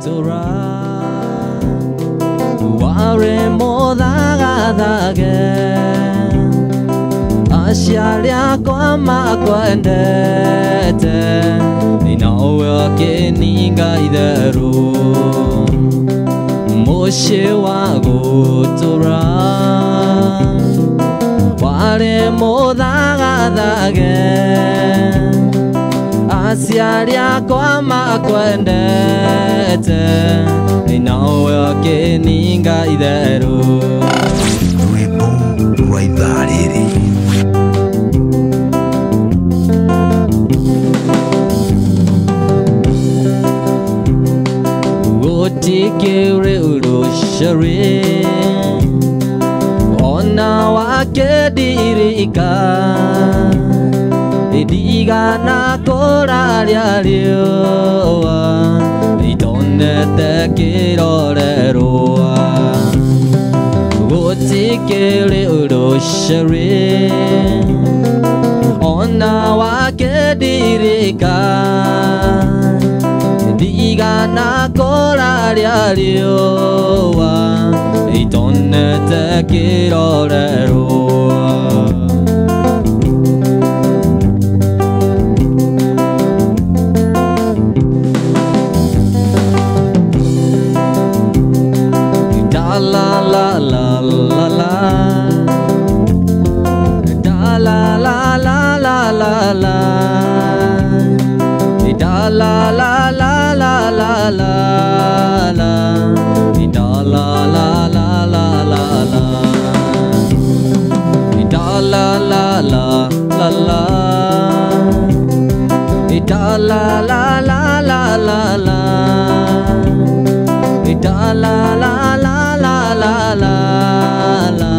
gutura Ware mothagathaage Aciari akwa makwendete Nawe akĩninga itherũ Mũciĩ wa gũtũra Warĩ mũthagathage Aciari akwa makwendete Nawe akĩninga itherũ Rwĩmbo rwa ithaa rĩrĩ. Gũtikĩrĩ ũrũcĩrĩ Ona wakĩndirika Ndigana kũraria riũa Ndonete kĩrorerũa Gũtikĩrĩ ũrũcĩrĩ Ona wakĩndirika Ndigana kũraria riũa Ndonete kĩrorerũa Da la la la la la Da la la la la la la Da la la la la la la la Da la la la la la la Da la la la la la Da la la la la la la Da la la la la la la la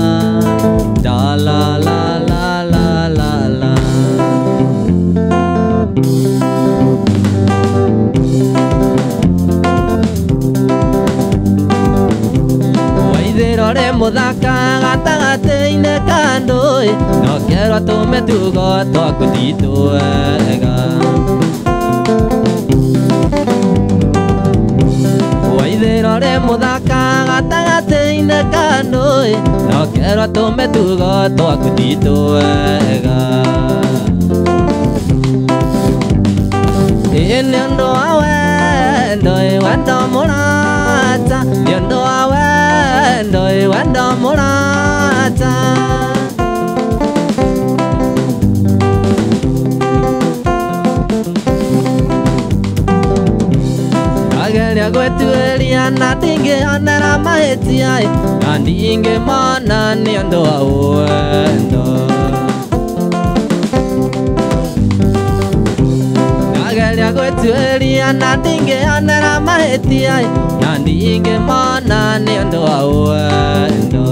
Da la la la la la la Waithĩro rĩ mũthaka gatagatĩ-inĩ ka andũ No kerwo tũmĩtugo twaku ti twega Waithĩro rĩ mũthaka gatagatĩ-inĩ ka andũ No kerwo tũmĩtugo twaku ti twega Ĩ nĩ ũndũ wa wendo ĩ wendo mũrata Nĩ ũndũ wa wendo ĩ wendo mũrata Ndageria gwĩtuĩria na ndingĩonera mahĩtia Na ndingĩmona nĩ ũndũ wa wendo Ndageria gwĩtuĩria na ndingĩonera mahĩtia Na ndingĩmona nĩ ũndũ wa wendo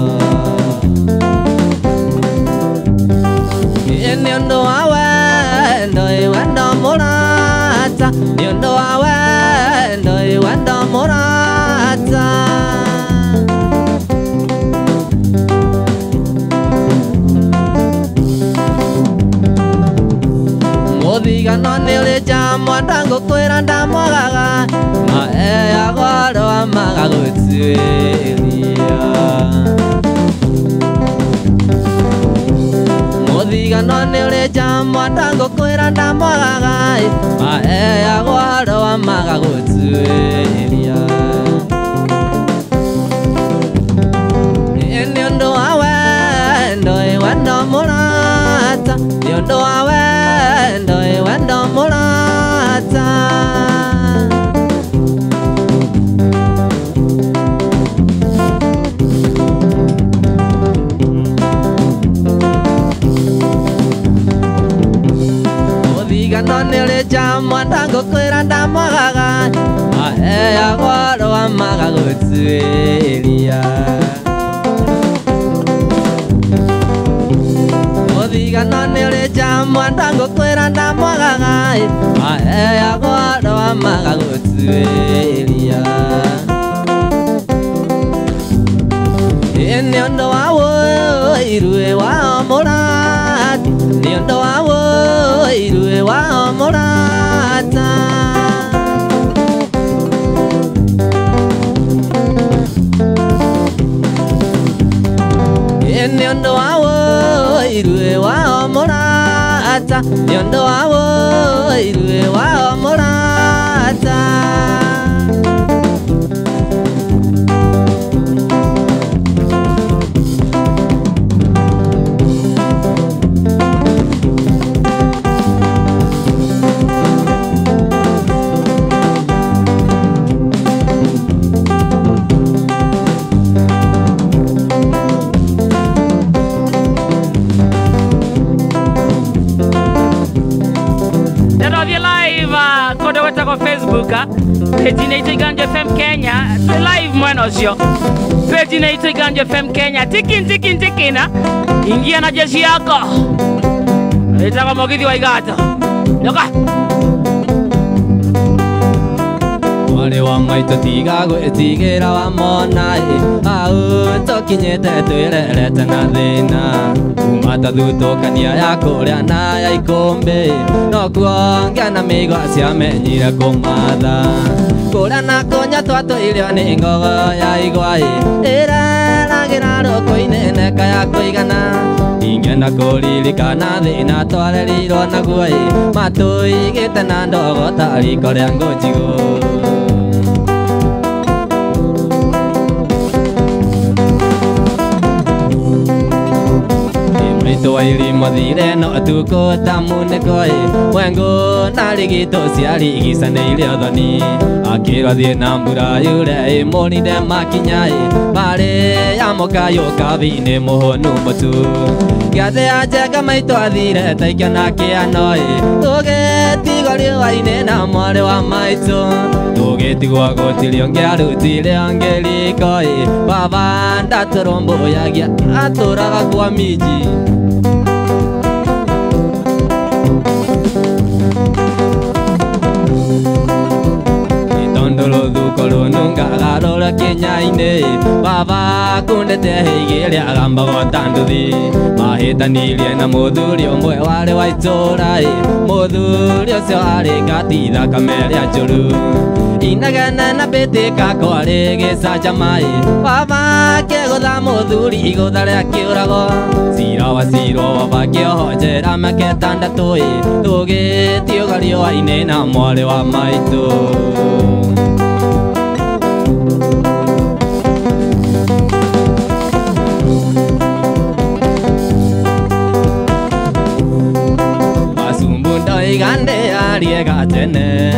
Ĩ nĩ ũndũ wa wendo ĩ wendo mũrata Nĩ ũndũ wa wendo ĩ wendo mũrata Mũthigano nĩ ũrĩ njamwa ndangũkwĩra ndamwagaga Maheagwo arũa magagũtuĩria Mũthigano nĩ ũrĩ njamwa ndangũkwĩra ndamwagaga Maheagwo arũa magagũtuĩria Ĩ nĩ ũndũ wa wendo ĩ wendo mũrata Nĩ ũndũ wa wendo ĩ wendo mũrata Mũthigano nĩ ũrĩ njamwa ndangũkwĩra ndamwagaga Maheagwo arũa magagũtuĩria Mũthigano nĩ ũrĩ njamwa ndangũkwĩra ndamwagaga Maheagwo arũa magagũtuĩria Ĩ nĩ ũndũ wa ũiru wa mũrata Nĩ ũndũ wa ũiru wa mũrata. Nĩ ũndũ wa ũiru wao mũrata, nĩ ũndũ wa ũiru wao mũrata. Facebook page inaitwa Iganjo FM Kenya. Live mwena ucio. Page inaitwa Iganjo FM Kenya. Tikin tikin tikina. Ingia na jeshi yako. Itakuwa Mugithi wa Iganjo. Yoka. Mwarĩ wa maitũ tiga gwĩtigĩra wa mona ĩ, hau tũkinyĩte twĩrerete na thĩna. Kuma ta thutũkania ya kũrĩa na ya ikũmbĩ, nokuo ngĩana mĩigua ciamenyire kũmatha. Kũrĩa na kũnya twatũirio nĩ ngogo ya igwa ĩ, ĩreragĩra rũkũ-inĩ neka ya kũigana. Ingĩenda kũririkana thĩna twarerirwo naguo ĩ, matũigĩte na ndogo ta riko rĩa ngũ njigũ. Maitũ wa irima thire no tukũ ta munĩko ĩ, mwengu na rigito ciarigicanĩire ũthoni. Akĩrwo thiĩ na mbura yure ĩmũrinde makinya ĩ, mbarĩ ya mũkayũ kabi-inĩ mũhũnu mũtu. Gĩathĩ ya njenga maitũ athire ta ikĩona kĩano ĩ, tũgĩtigwo riũa-inĩ na mwarĩ wa maitũ. Tũgĩtigwo gũtirĩ ũngĩ arutire ũngĩ riko ĩ, baba ndatũrũmbũyagia atũraga kwa minji. Tondũ rũthuko rũnungaga rũrĩa kĩnya-inĩ, baba akundĩte hĩigĩ agambaga ta nduthi. Mahĩtanirie na mũthuri ũmwe warĩ wa itũũra ĩ, mũthuri ũcio arĩ ngati thakame ĩrĩa njũru. Inegene na mbĩtĩka kwarĩ gĩcanjama ĩ, baba akĩgũtha mũthuri igũtha rĩa kĩũrago. Cira wa cirwo baba akĩohwo njera mĩaka ĩtandatũ ĩ, tũgĩtiũga riũa-inĩ na mwarĩ wa maitũ. Igande arie gatene,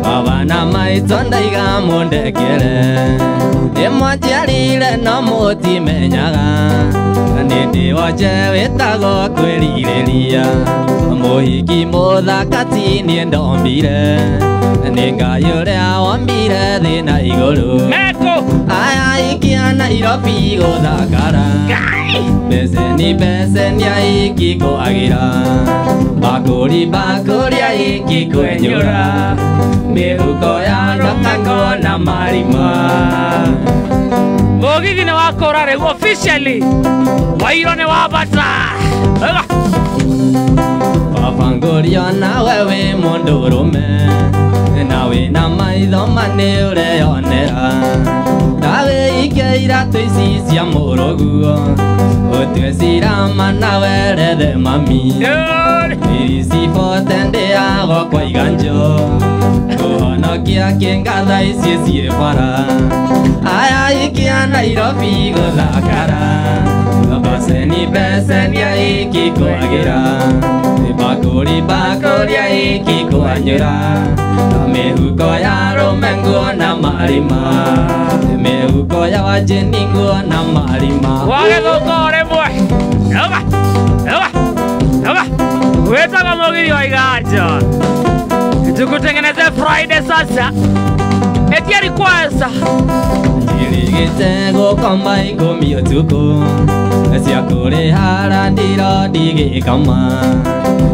baba na maitũ ndaiga mũndekere. Ĩmwanjiarire no mũtimenyaga, nĩ ndĩ wonje wĩtagwo kwĩrirĩria. Mũhiki mũthaka ti niĩ ndombire, nĩ Ngai ũrĩa wombire thĩ na igũrũ. Aya ikia Nairobi gũthakara, beceni beceni aiki kwagĩra, bakũri bakũri aiki kwenyũra, mĩhuko ya rũkangwo na marima. Mugithi nĩ wakũra rĩu officially. Wairo nĩ wambata. Baba ngũrio nawe wĩ mũndũrũme, na wĩna maitho manĩ ũreyonera. Ta wĩike iratũ ici cia mũrũguo, ũtue cirama na werethe mami. Iricibote ndĩago kwa Iganjo, kũhonokia kĩngatha ici ciĩ bara. Aya ikia Nairobi gũthakara, beceni beceni aiki kwagĩra, bakũri bakũri aiki kwanyũra, mĩhuko ya arũme nguo na marima, mĩhuko ya wajeni nguo na marima. Wagĩthũka o rĩmwe. Yoga, yoga, yoga. Wĩtagwo Mugithi wa Iganjo. Tukutengeneze Friday sasa. Etia request. Njirigĩte gũkoma ikũmi ũtukũ, cia kũrĩhara ndiro ndigĩkoma.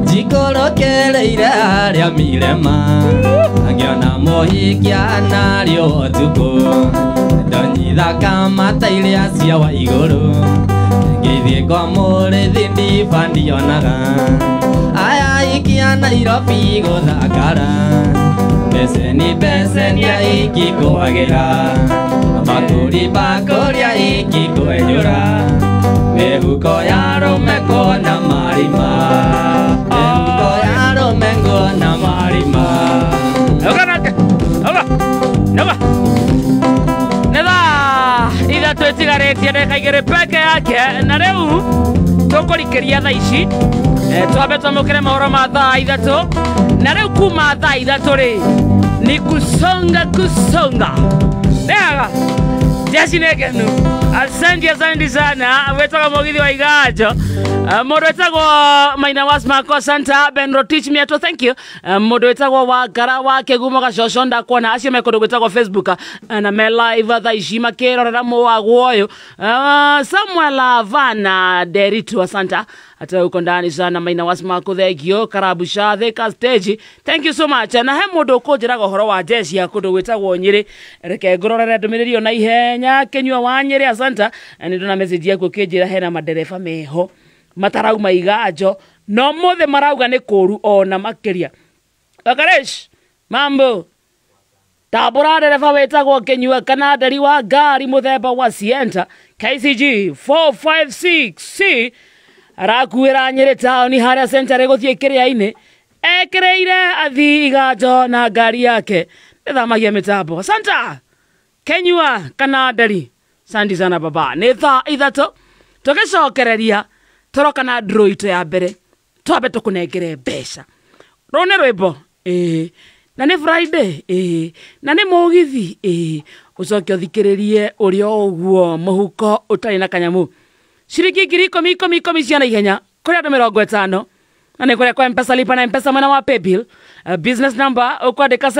Njikũrũkĩrĩire harĩa mirema, ngĩona mũhiki anarĩo ũtukũ. Ndonyithaga mata iria cia wa igũrũ, ngĩthiĩ kwa mũrĩithi ndiba ndionaga. Aya ikia Nairobi gũthakara, beceni beceni aiki kwagĩra, bakũri bakũri aiki kwenyũra, Mĩhuko ya arũme kuona marima. Mĩhuko ya arũme kuona marima. Nĩ thaa ithatũ ĩtigarĩtie ndagĩka igĩrĩ peke yake na rĩu tũkũrikĩria thaa ici twambe twamũkĩre mohoro ma thaa ithatũ na rĩu kuma thaa ithatũ rĩ ni kusonga kusonga nĩaga jeshi nĩ ngenu. Asante asante sana wetagwo Mũgithi wa Iganjo, mũndũ wĩtagwo Maina Wasmako Santa Ben Rotich Miato, thank you. Mũndũ wĩtagwo Wangara wa Kĩgumo Gacoco ndakuona acio me kũndũ gwĩtagwo Facebook na me live thaa ici makĩrorera mũwagwo ũyũ. Samuel Avana Deritu asanta hata uko ndani sana. Maina Wasmako thank you. Karabusha Thika stage thank you so much. Na he mũndũ ũkũnjĩraga ũhoro wa jeshi ya kũndũ gwĩtagwo Nyĩrĩ, reke ngũrorere ndũmĩrĩri ĩyo na ihenya. Kĩnyua wa Nyĩrĩ asanta, nĩ ndona message yaku ũkĩnjĩra hena madereba meho matarauma Iganjo no mothe marauga nĩ kũru ona makĩria. Akaresh mambo tambũra ndereba wĩtagwo Kĩnyua kana nderi wa ngari mũthemba wa Sienta KCG 456C arakuĩra Nyĩrĩ taũni harĩa Century gũthiĩ kĩrĩa-inĩ ekĩrĩire athii Iganjo na ngari yake nĩthamagia mĩtambo. Asanta Kĩnyua kana nderi, sandi sana baba. Nĩ thaa ithatũ tũgĩcokereria tũroka na draw itũ ya mbere twambe tũkũnengere mbeca. Rũũ nĩ rwĩmbo ĩĩ na nĩ Friday ĩĩ na nĩ mũgithi ĩĩ ũcoke ũthikĩrĩrie ũrĩa ũguo mũhuko ũtarĩ na kanyamũ. Ciringi ngiri ikũmi ikũmi ikũmi cia naihenya kũrĩ andũ mĩrongo ĩtano na nĩ kũrĩa kwa Mpesa lipa na Mpesa mwena wa Paybill. Business number ũkwandĩka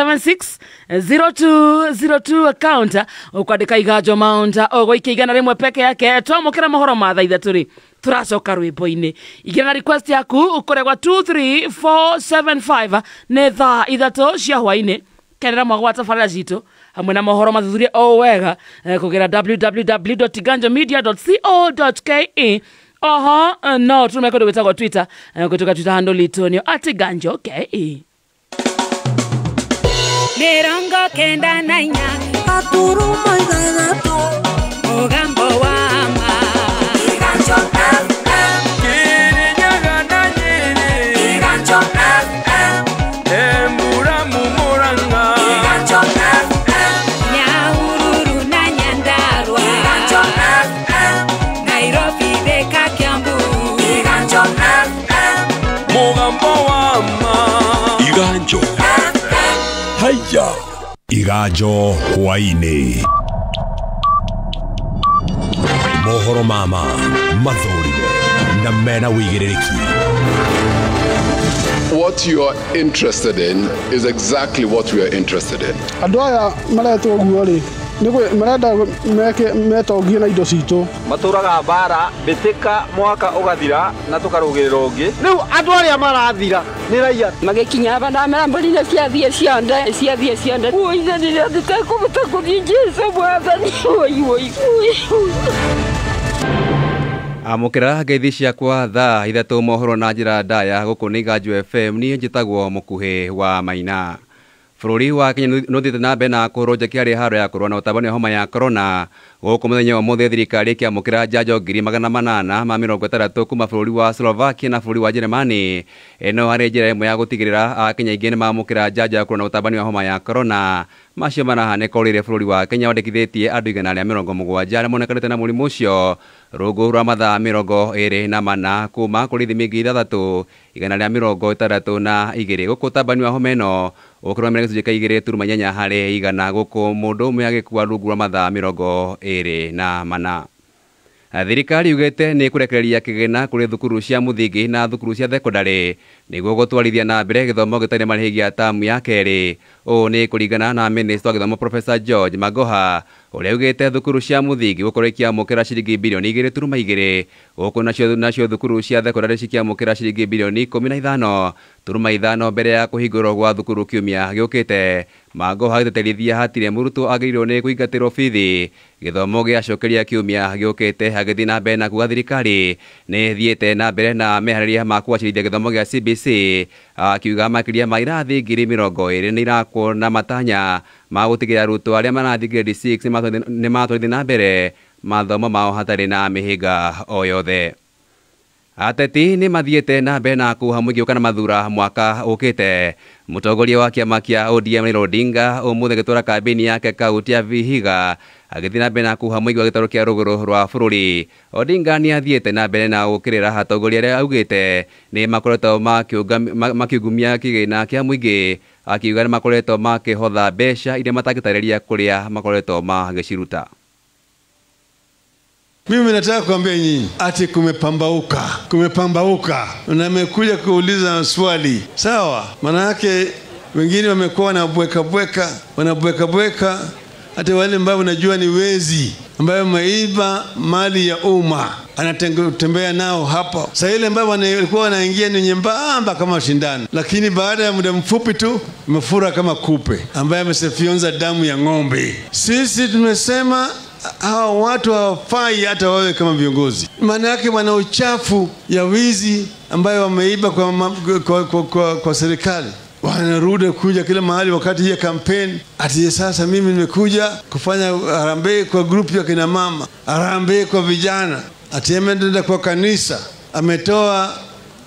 760202 account ũkwandĩka Iganjo Mount ũgũikia 100 peke yake. Twamũkĩra mohoro ma thaa ithatũ rĩ tũracoka rwĩmbo-inĩ. Igĩra na request yaku ũkũrĩa gwa 23475 nĩ thaa ithatũ cia hwaĩ-inĩ. Kenera mwago wa tabarĩra citũ hamwe na mohoro mathuthurie o wega kũgerera www.iganjomedia.co.ke. Oho no tũrũme kũndũ gwĩtagwo Twitter kũtuka Twitter handle itũ nĩyo @iganjoke. Mĩrongo kenda na inya gaturuma ithathatũ mũgambo wa ma Iganjo FM Kirinyaga na Nyĩrĩ Iganjo FM Emuramu Murang'a Iganjo FM Nyahururu na Nyandarua Iganjo FM Nairobi Thika Kiambu Iganjo FM Mũgambo wa ma Iganjo Haya Iganjo hwaĩ-inĩ mohoro mama mathũrime na mena wĩigĩrĩrĩki. What you are interested in is exactly what we are interested in. Andũ aya maretwo ũguo rĩ marenda metongie na indo citũ matũraga mbara mbĩtĩka mwaka ũgathira na tũkarũgĩrĩra ũngĩ. Rĩu andũ arĩa marathira nĩ raia magĩkinya aba ndamera mbũri nĩ ciathiĩ cionde ciathiĩ cionde ũithanire ndĩtekũhota kũthiĩ Jesũ mwathani oi oi. Amũkĩra ngeithi ciakwa thaa ithatũ mohoro na njĩra ndaya gũkũ nĩ Iganjo FM. Niĩ njĩtagwo Mũkuhĩ wa Maina. Bũrũri wa Kenya nũthiĩte na mbere na kũhũrwo kĩarĩ haro ya kũrũa na ũtambania wa homa ya korona. Gũkũ mũthenya wa ũmũthĩ thirikari ĩkĩamũkĩra njanjo 860 kuma bũrũri wa Slovakia na bũrũri wa Jeremani. Ĩno harĩ njĩra ĩmwe ya gũtigĩrĩra Akenya aingĩ nĩmamũkĩra njanjo ya kũrũa na ũtambania wa homa ya korona. Macio marahanĩka o rĩrĩa bũrũri wa Kenya wandĩkithĩtie andũ 170 arĩa monekanĩte na mũrimũ ũcio rungu rwa mathaa 24 kuma kũrĩ ithimi ingĩ ithathatũ 162 gũkũ ũtambania wa homa ĩno ũkĩrũgamĩrĩra gĩcunjĩ kĩa 2.8 harĩ igana gũkũ mũndũ ũmwe agĩkua rungu rwa mathaa 24. Thirikari yugĩte nĩ ĩkũrekereria kĩgĩna kũrĩ thukuru cia mũthingi na thukuru cia thekondarĩ nĩguo gũtwarithia na mbere gĩthomo gĩtarĩ marĩhi gĩa tamu ya kerĩ. Ũũ nĩ kũringana na Minista wa gĩthomo Professor George Magoha ũrĩa ugĩte thukuru cia mũthingi gũkorwo ikĩamũkĩra ciringi bilioni 2.2 gũkũ nacio thukuru cia thekondarĩ cikĩamũkĩra ciringi bilioni 15.5 mbere ya kũhingũrwo gwa thukuru kiumia gĩũkĩte. Magoha agĩtĩtĩrithia hatirĩ mũrutwo agĩrĩirwo nĩ kũingatĩrwo bithi gĩthomo gĩacokeria kiumia gĩũkĩte. Agĩthiĩ na mbere na kuga thirikari nĩ ĩthiĩte na mbere na meharĩria ma kũgacĩrithia gĩthomo gĩa CBC, akiuga makĩria ma irathi 20,000 nĩ irakwo na matanya ma gũtigĩrĩra arutwo arĩa marathiĩ grade 6 nĩ matwarithia na mbere mathomo mao hatarĩ na mĩhĩnga o yothe. Ateti nĩ mathiĩte na mbere na kuha mũingĩ kana mathura mwaka ũkĩte. Mũtongoria wa kĩama kĩa ODM Raila Odinga ũmũthĩ agĩtwara kambĩini yake kaunti ya Vihiga agĩthiĩ na mbere na kuha mũingĩ wa gĩtarũ kĩa rũgũrũ rwa bũrũri. Odinga nĩ athiĩte na mbere na gũkĩrĩra atongoria arĩa augĩte nĩ makoretwo makiungumia kĩgĩna kĩa mũingĩ, akiuga nĩ makoretwo makĩhotha mbeca iria matangĩtarĩria kũrĩa makoretwo magĩciruta. Mimi nataka kuambia nyinyi ati kumepambauka, kumepambauka. Na nimekuja kuuliza swali. Sawa? Maana yake wengine wamekuwa wanabweka bweka, wanabweka bweka, hata wale ambao unajua ni wezi, ambao wameiba mali ya umma, anatembea nao hapa. Sasa ile ambao walikuwa wanaingia ni nyembamba kama shindano, lakini baada ya muda mfupi tu imefura kama kupe ambaye amesefionza damu ya ng'ombe. Sisi tumesema hawa watu hawafai hata wawe kama viongozi. Maana yake wana uchafu ya wizi ambayo wameiba kwa serikali. Wanarudi kuja kila mahali wakati ya campaign ati sasa mimi nimekuja kufanya harambee kwa group ya kina mama, harambee kwa vijana, ati ameenda kwa kanisa, ametoa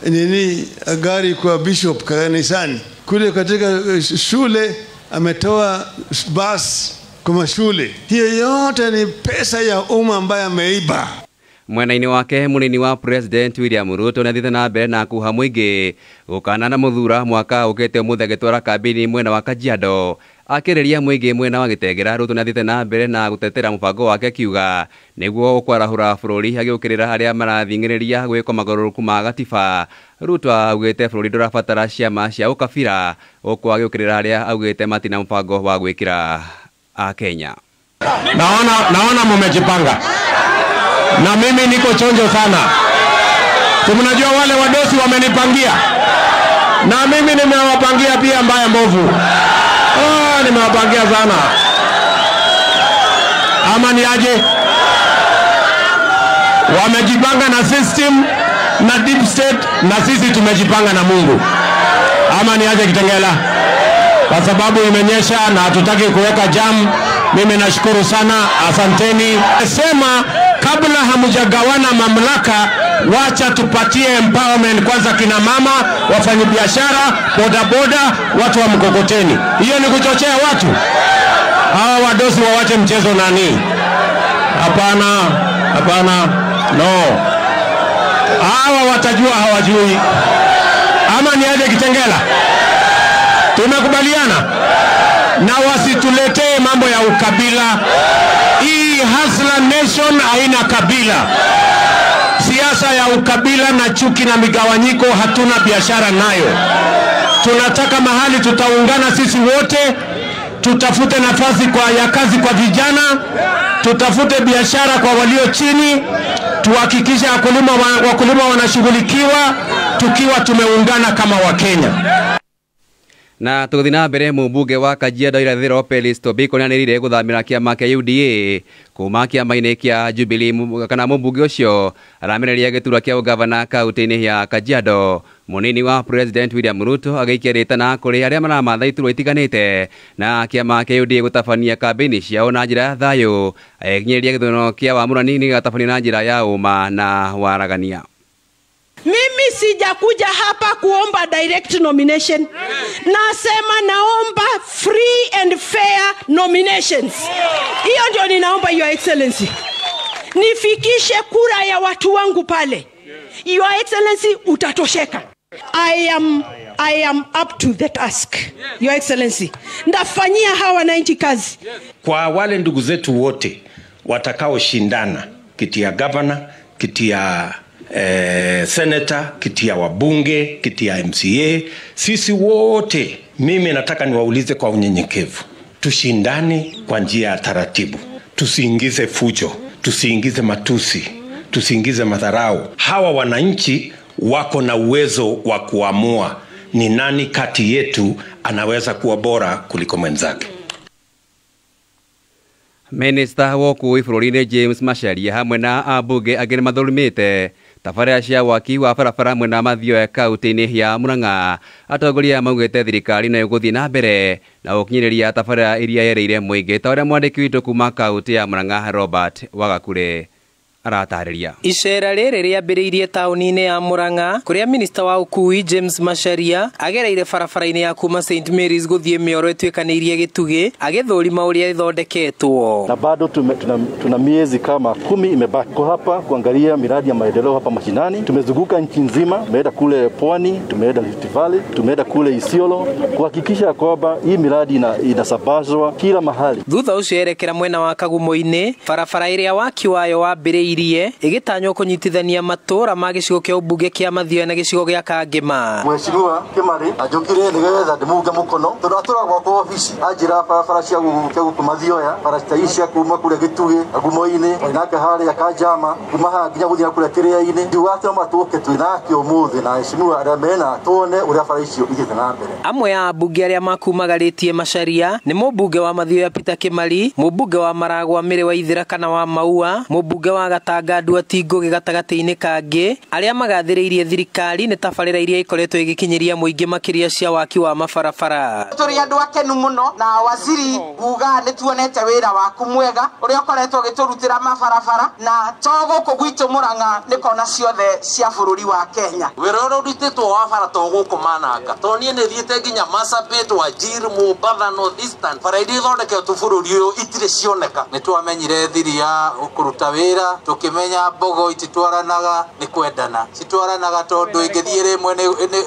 nini gari kwa bishop kanisani. Kule katika shule ametoa bus kwa shule. Hiyo yote ni pesa ya umma ambayo ameiba. Mwena-inĩ wake mũnini wa President William Ruto nĩathiĩte na mbere na kuha mũingĩ gũkana na mũthura mwaka ũkĩte ũmũthĩ agĩtwara kambĩini mwena wa Kajiado. Akĩrĩria mũingĩ mwena wa Gĩtengera, Ruto nĩathiĩte na mbere na gũtetera mũbango wake akiuga nĩguo ũkwarahũra bũrũri, agĩũkĩrĩra arĩa marathing'ĩrĩria gwĩkwo magarũrũku ma gatiba. Ruto augĩte bũrũri ndũrabatara ciama cia ũkabira, ũkũ agĩũkĩrĩra arĩa augĩte matina mũbango wa gwĩkĩra Akenya. Naona mmejipanga. Na mimi niko chonjo sana. Mnajua wale wadosi wamenipangia. Na mimi nimewapangia pia mbaya mbovu. Nimewapangia sana. Ama ni aje? Wamejipanga na system na deep state, na sisi tumejipanga na Mungu. Ama ni aje Kitengela? Kwa sababu imenyesha na hatutaki kuweka jam. Mimi nashukuru sana, asanteni. Sema kabla hamjagawana mamlaka, wacha tupatie empowerment kwanza kina mama, wafanyabiashara, bodaboda, watu wa mkokoteni. Hiyo ni kuchochea watu. Hawa wadosi wawache mchezo nani? Hapana, hapana, no. Hawa watajua hawajui. Ama ni aje Kitengela? Tumekubaliana? Na wasituletee mambo ya ukabila. Hii Hustler Nation haina kabila. Siasa ya ukabila na chuki na migawanyiko hatuna biashara nayo. Tunataka mahali tutaungana sisi wote, tutafute nafasi kwa ya kazi kwa vijana, tutafute biashara kwa walio chini, tuhakikishe wakulima wanashughulikiwa tukiwa tumeungana kama Wakenya. Na tũgũthiĩ na mbere, mũmbunge wa Kajiado Irathĩro Pelis Tobiko nĩanĩrĩire gũthamĩra kĩama kĩa UDA kuma kĩama-inĩ kĩa Jubilee. Kana mũmbunge ũcio aramenereria gĩturwa kĩa ũgavana kaunti-inĩ ya Kajiado. Mũnini wa President William Ruto agĩikia rĩtana kũrĩ arĩa maramatha iturwa itiganĩte na kĩama kĩa UDA gũtabania kambĩini ciao na njĩra ya thayũ. Agĩkinyĩrĩria gĩthurano kĩa wamũrani nĩgĩgatabanio na njĩra ya ũma na waragania. Mimi sijakuja hapa kuomba direct nomination. Nasema naomba free and fair nominations. Hiyo ndio ninaomba, Your Excellency. Nifikishe kura ya watu wangu pale. Your Excellency, utatosheka. I am up to the task, Your Excellency. Ndafanyia hawa wananchi kazi. Kwa wale ndugu zetu wote watakaoshindana kiti ya governor, kiti ya senator, kiti ya wabunge, kiti ya MCA, sisi wote, mimi nataka niwaulize kwa unyenyekevu, tushindane kwa njia ya taratibu, tusiingize fujo, tusiingize matusi, tusiingize madharau. Hawa wananchi wako na uwezo wa kuamua ni nani kati yetu anaweza kuwa bora kuliko mwenzake. Minista wa ũkuui bũrũri-inĩ James Macharia hamwe na ambunge angĩ nĩmathũrimĩte Tabarĩra cia waki wa barabara mwena wa Mathioya kaunti-inĩ ya Murang'a. Atongoria maugĩte thirikari no ĩgũthiĩ na mbere na gũkinyĩrĩria tabarĩra iria yerĩire mũingĩ ta ũrĩa mwandĩki witũ kuma kaunti ya Murang'a Robert Wagakure aratarĩria. Icera rĩrĩ rĩambĩrĩirie taũni-inĩ ya Murang'a kũrĩa minista wa ũkui James Macharia agereire barabara-inĩ ya kuma St Mary's gũthiĩ Mĩoro ĩtuĩkanĩirie Gĩtugĩ agĩthũrima ũrĩa ĩthondeketwo. Na bado tuna miezi kama 10 imebaki kwa hapa kuangalia miradi ya maendeleo hapa mashinani. Tumezunguka nchi nzima, tumeenda kule Pwani, tumeenda Rift Valley, tumeenda kule Isiolo kuhakikisha kwamba hii miradi inasambazwa kila mahali. Thutha ũcio erekera mwena wa Kagumo-inĩ, barabara ĩrĩa waki wayo wambĩrĩirie ĩgĩtanywo kũnyitithania matũũra ma gĩcigo kĩa ũmbunge kĩa Mathioya na gĩcigo gĩa Kangĩma. Mheshimiwa Kimari anjũkire nĩgetha ndĩmũunge mũkono tondũ atũra gwakwa obici anjĩra barabara cia gũkũ Mathioya, bara ici cia kuma kũrĩa Gĩtugĩ Kagumo-inĩ nake harĩa Kanjama kuma haha nginya gũthiĩ kũrĩa Kĩrĩa-inĩ. Ndiuga atĩ no matũke twĩ nake ũmũthĩ na mheshimiwa arĩa mena tuone ũrĩa bara icio ithiĩte na mbere. Amwe a ambunge arĩa makumagarĩtie Macharia nĩ mũmbunge wa Mathioya Peter Kimari, mũmbunge wa Maragwa Mĩrĩ wa Ithĩra kana wa Maua, mũmbunge wa Gatanga Nduati Ngũgĩ gatagatĩ-inĩ kangĩ. Arĩa magathĩrĩirie thirikari nĩ tabarĩra iria ikoretwo ĩgĩkinyĩria mũingĩ makĩria cia waki wa mabarabara. Tũrĩ andũ akenu mũno na waziri uga nĩ tuonete wĩra waku mwega ũrĩa ũkoretwo ũgĩtũrutĩra mabarabara na to gũkũ gwitũ Murang'a nĩ kona ciothe cia bũrũri wa Kenya. Wĩra ũrĩa ũrutĩtwo wa bara to gũkũ Mananga to niĩ nĩ thiĩte nginya Marsabit, Wajir, Mombatha, North Eastern, bara iria ithondeketwo bũrũri ũyũ itirĩ cioneka. Nĩ twamenyire thiri ya kũruta wĩra, tukimenya mbogo ititwaranaga ni kwendana, citwaranaga tondu ingithie rimwe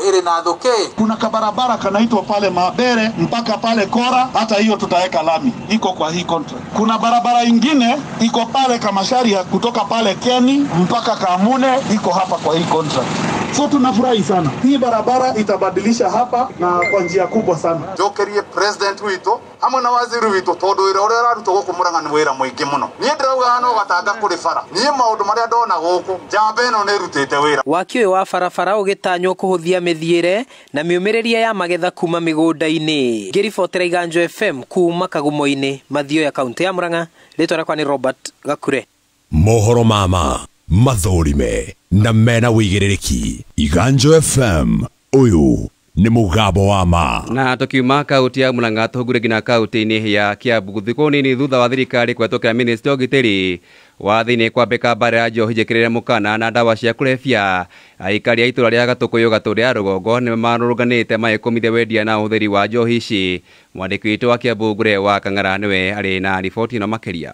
iri na thuki. Kuna kabarabara kanaitwa pale Mabere mpaka pale Kora, hata hiyo tutaweka lami, iko kwa hii contract. Kuna barabara ingine iko pale Kamasharia kutoka pale Keni mpaka Kamune, iko hapa kwa hii contract. So tunafurahi sana. Hii barabara itabadilisha hapa na kwa njia kubwa sana. Njokerie president witũ hamwe na waziri witũ tondu wĩra ũrĩa ũrarutwo gũkũ Murang'a nĩ wĩra mũingĩ mũno. Niĩ ndĩrauga hano Gatanga kũrĩ bara. Niĩ maũndũ marĩa ndona gũkũ njamba ĩno nĩ ĩrutĩte wĩra. Waki ũyũ wa barabara ũgĩtanywo kũhũthia mĩthiĩre na mĩũmĩrĩria ya magetha kuma mĩgũnda-inĩ. Ngĩribotera Iganjo FM kuma Kagumo-inĩ, Mathioya, kaunti ya Murang'a. Rĩtwa rĩakwa nĩ Robert Gakure. Mohoro mama mathũrime na mena wĩigĩrĩrĩki. Iganjo FM ũyũ nĩ mũgambo wa ma. Na tukiuma kaunti ya Murang'a tũhungure nginya kaunti-inĩ ya Kiambu thikũ nini thutha wa thirikari kũhetũkĩra minista ũgitĩri wa thĩinĩ kwambĩka mbara ya njohi njĩkĩrĩre mũkana na ndawa cia kũrebia. Aikari a itũra rĩa Gatũkũyũ Gatũndũ ya rũgongo nĩ marũrũnganĩte magĩkũmithia wendia na ũhũthĩri wa njohi ici. Mwandĩki witũ wa Kiambu Ngure wa Kang'ara nĩwe arĩ na riboti ĩno makĩria.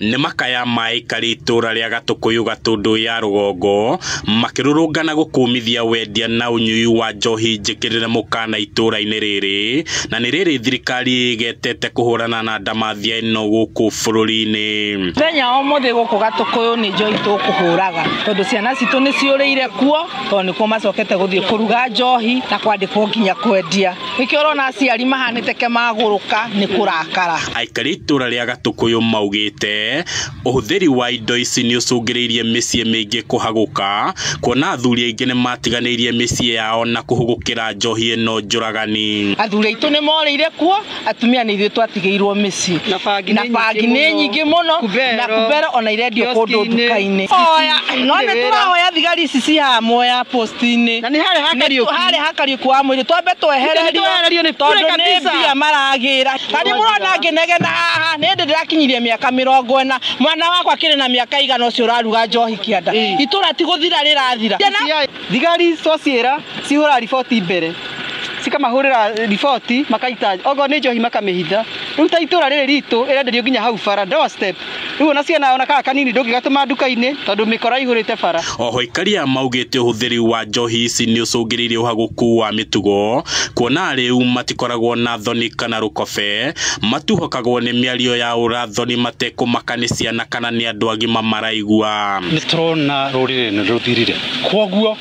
Nĩ makaya ma aikari itũra rĩa Gatũkũyũ Gatũndũ ya rũgongo makĩrũrũngana gũkũmithia wendia na ũnyui wa njohi njĩkĩrĩre mũkana itũra-inĩ rĩrĩ, na nĩ rĩrĩ thirikari ĩgetete kũhũrana na ndamathia ĩno gũkũ bũrũri-inĩ. Mũthenya wa ũmũthĩ gũkũ Gatũkũyũ nĩ njohi tũkũhũraga tondũ ciana citũ nĩ ciũrĩire kuo tondũ nĩkuo macokete gũthiĩ kũruga njohi na kwandĩkwo nginya kwendia. Nĩkĩo ũrona aciari mahanĩte ke magũrũka nĩ kũrakara. Aikari itũra rĩa Gatũkũyũ maugĩte ũhũthĩri wa indo ici nĩ ũcũngĩrĩirie mĩciĩ mĩingĩ kũhagũka, kuona athuri aingĩ nĩ matiganĩirie mĩciĩ yao na kũhũgũkĩra njohi ĩno njũragani. Athuri aitũ nĩ morĩire kuo, atumia nĩ ithuĩ twatigĩirwo mĩciĩ na bangi nĩ nyingĩ mũno na kubero ona irendio kũndũ nduka-inĩ. No nĩ tũrahoya thigari ici ci haha Mwea post-inĩ na nĩ harĩa ha Kariũki wa mwĩrĩ twambe twehererio tondũ nĩ mbia maragĩra. Na nĩ mũrona ngĩnegena haha nĩ hĩndĩ ndĩrakinyirie mĩaka 40 mwana wakwa kĩrĩ na mĩaka igana ũcio ũraruga njohi kĩanda. Itũra ti gũthira rĩrathira. Thigari twociĩra cihũraga riboti mbere, cikamahũrĩra riboti makaita okorwo nĩ njohi makamĩhitha. Rĩu ta itũra rĩrĩ ritũ ĩrenderio nginya hau bara doorstep. Rĩu ona ciana ona kana kanini ndũngĩgatũma nduka-inĩ tondũ mĩkora ĩihũrĩte bara. Oho aikari aya maugĩte ũhũthĩri wa njohi ici nĩ ũcũngĩrĩirie ũhagũku wa mĩtugo, kuona rĩu matikoragwo na thoni kana rũkobe, matuhokagwo nĩ mĩario ya ũrathoni matekũmaka nĩ ciana kana nĩ andũ agima maraigua. Nĩ tũrona rũrĩrĩ nĩ rũthirire, kwoguo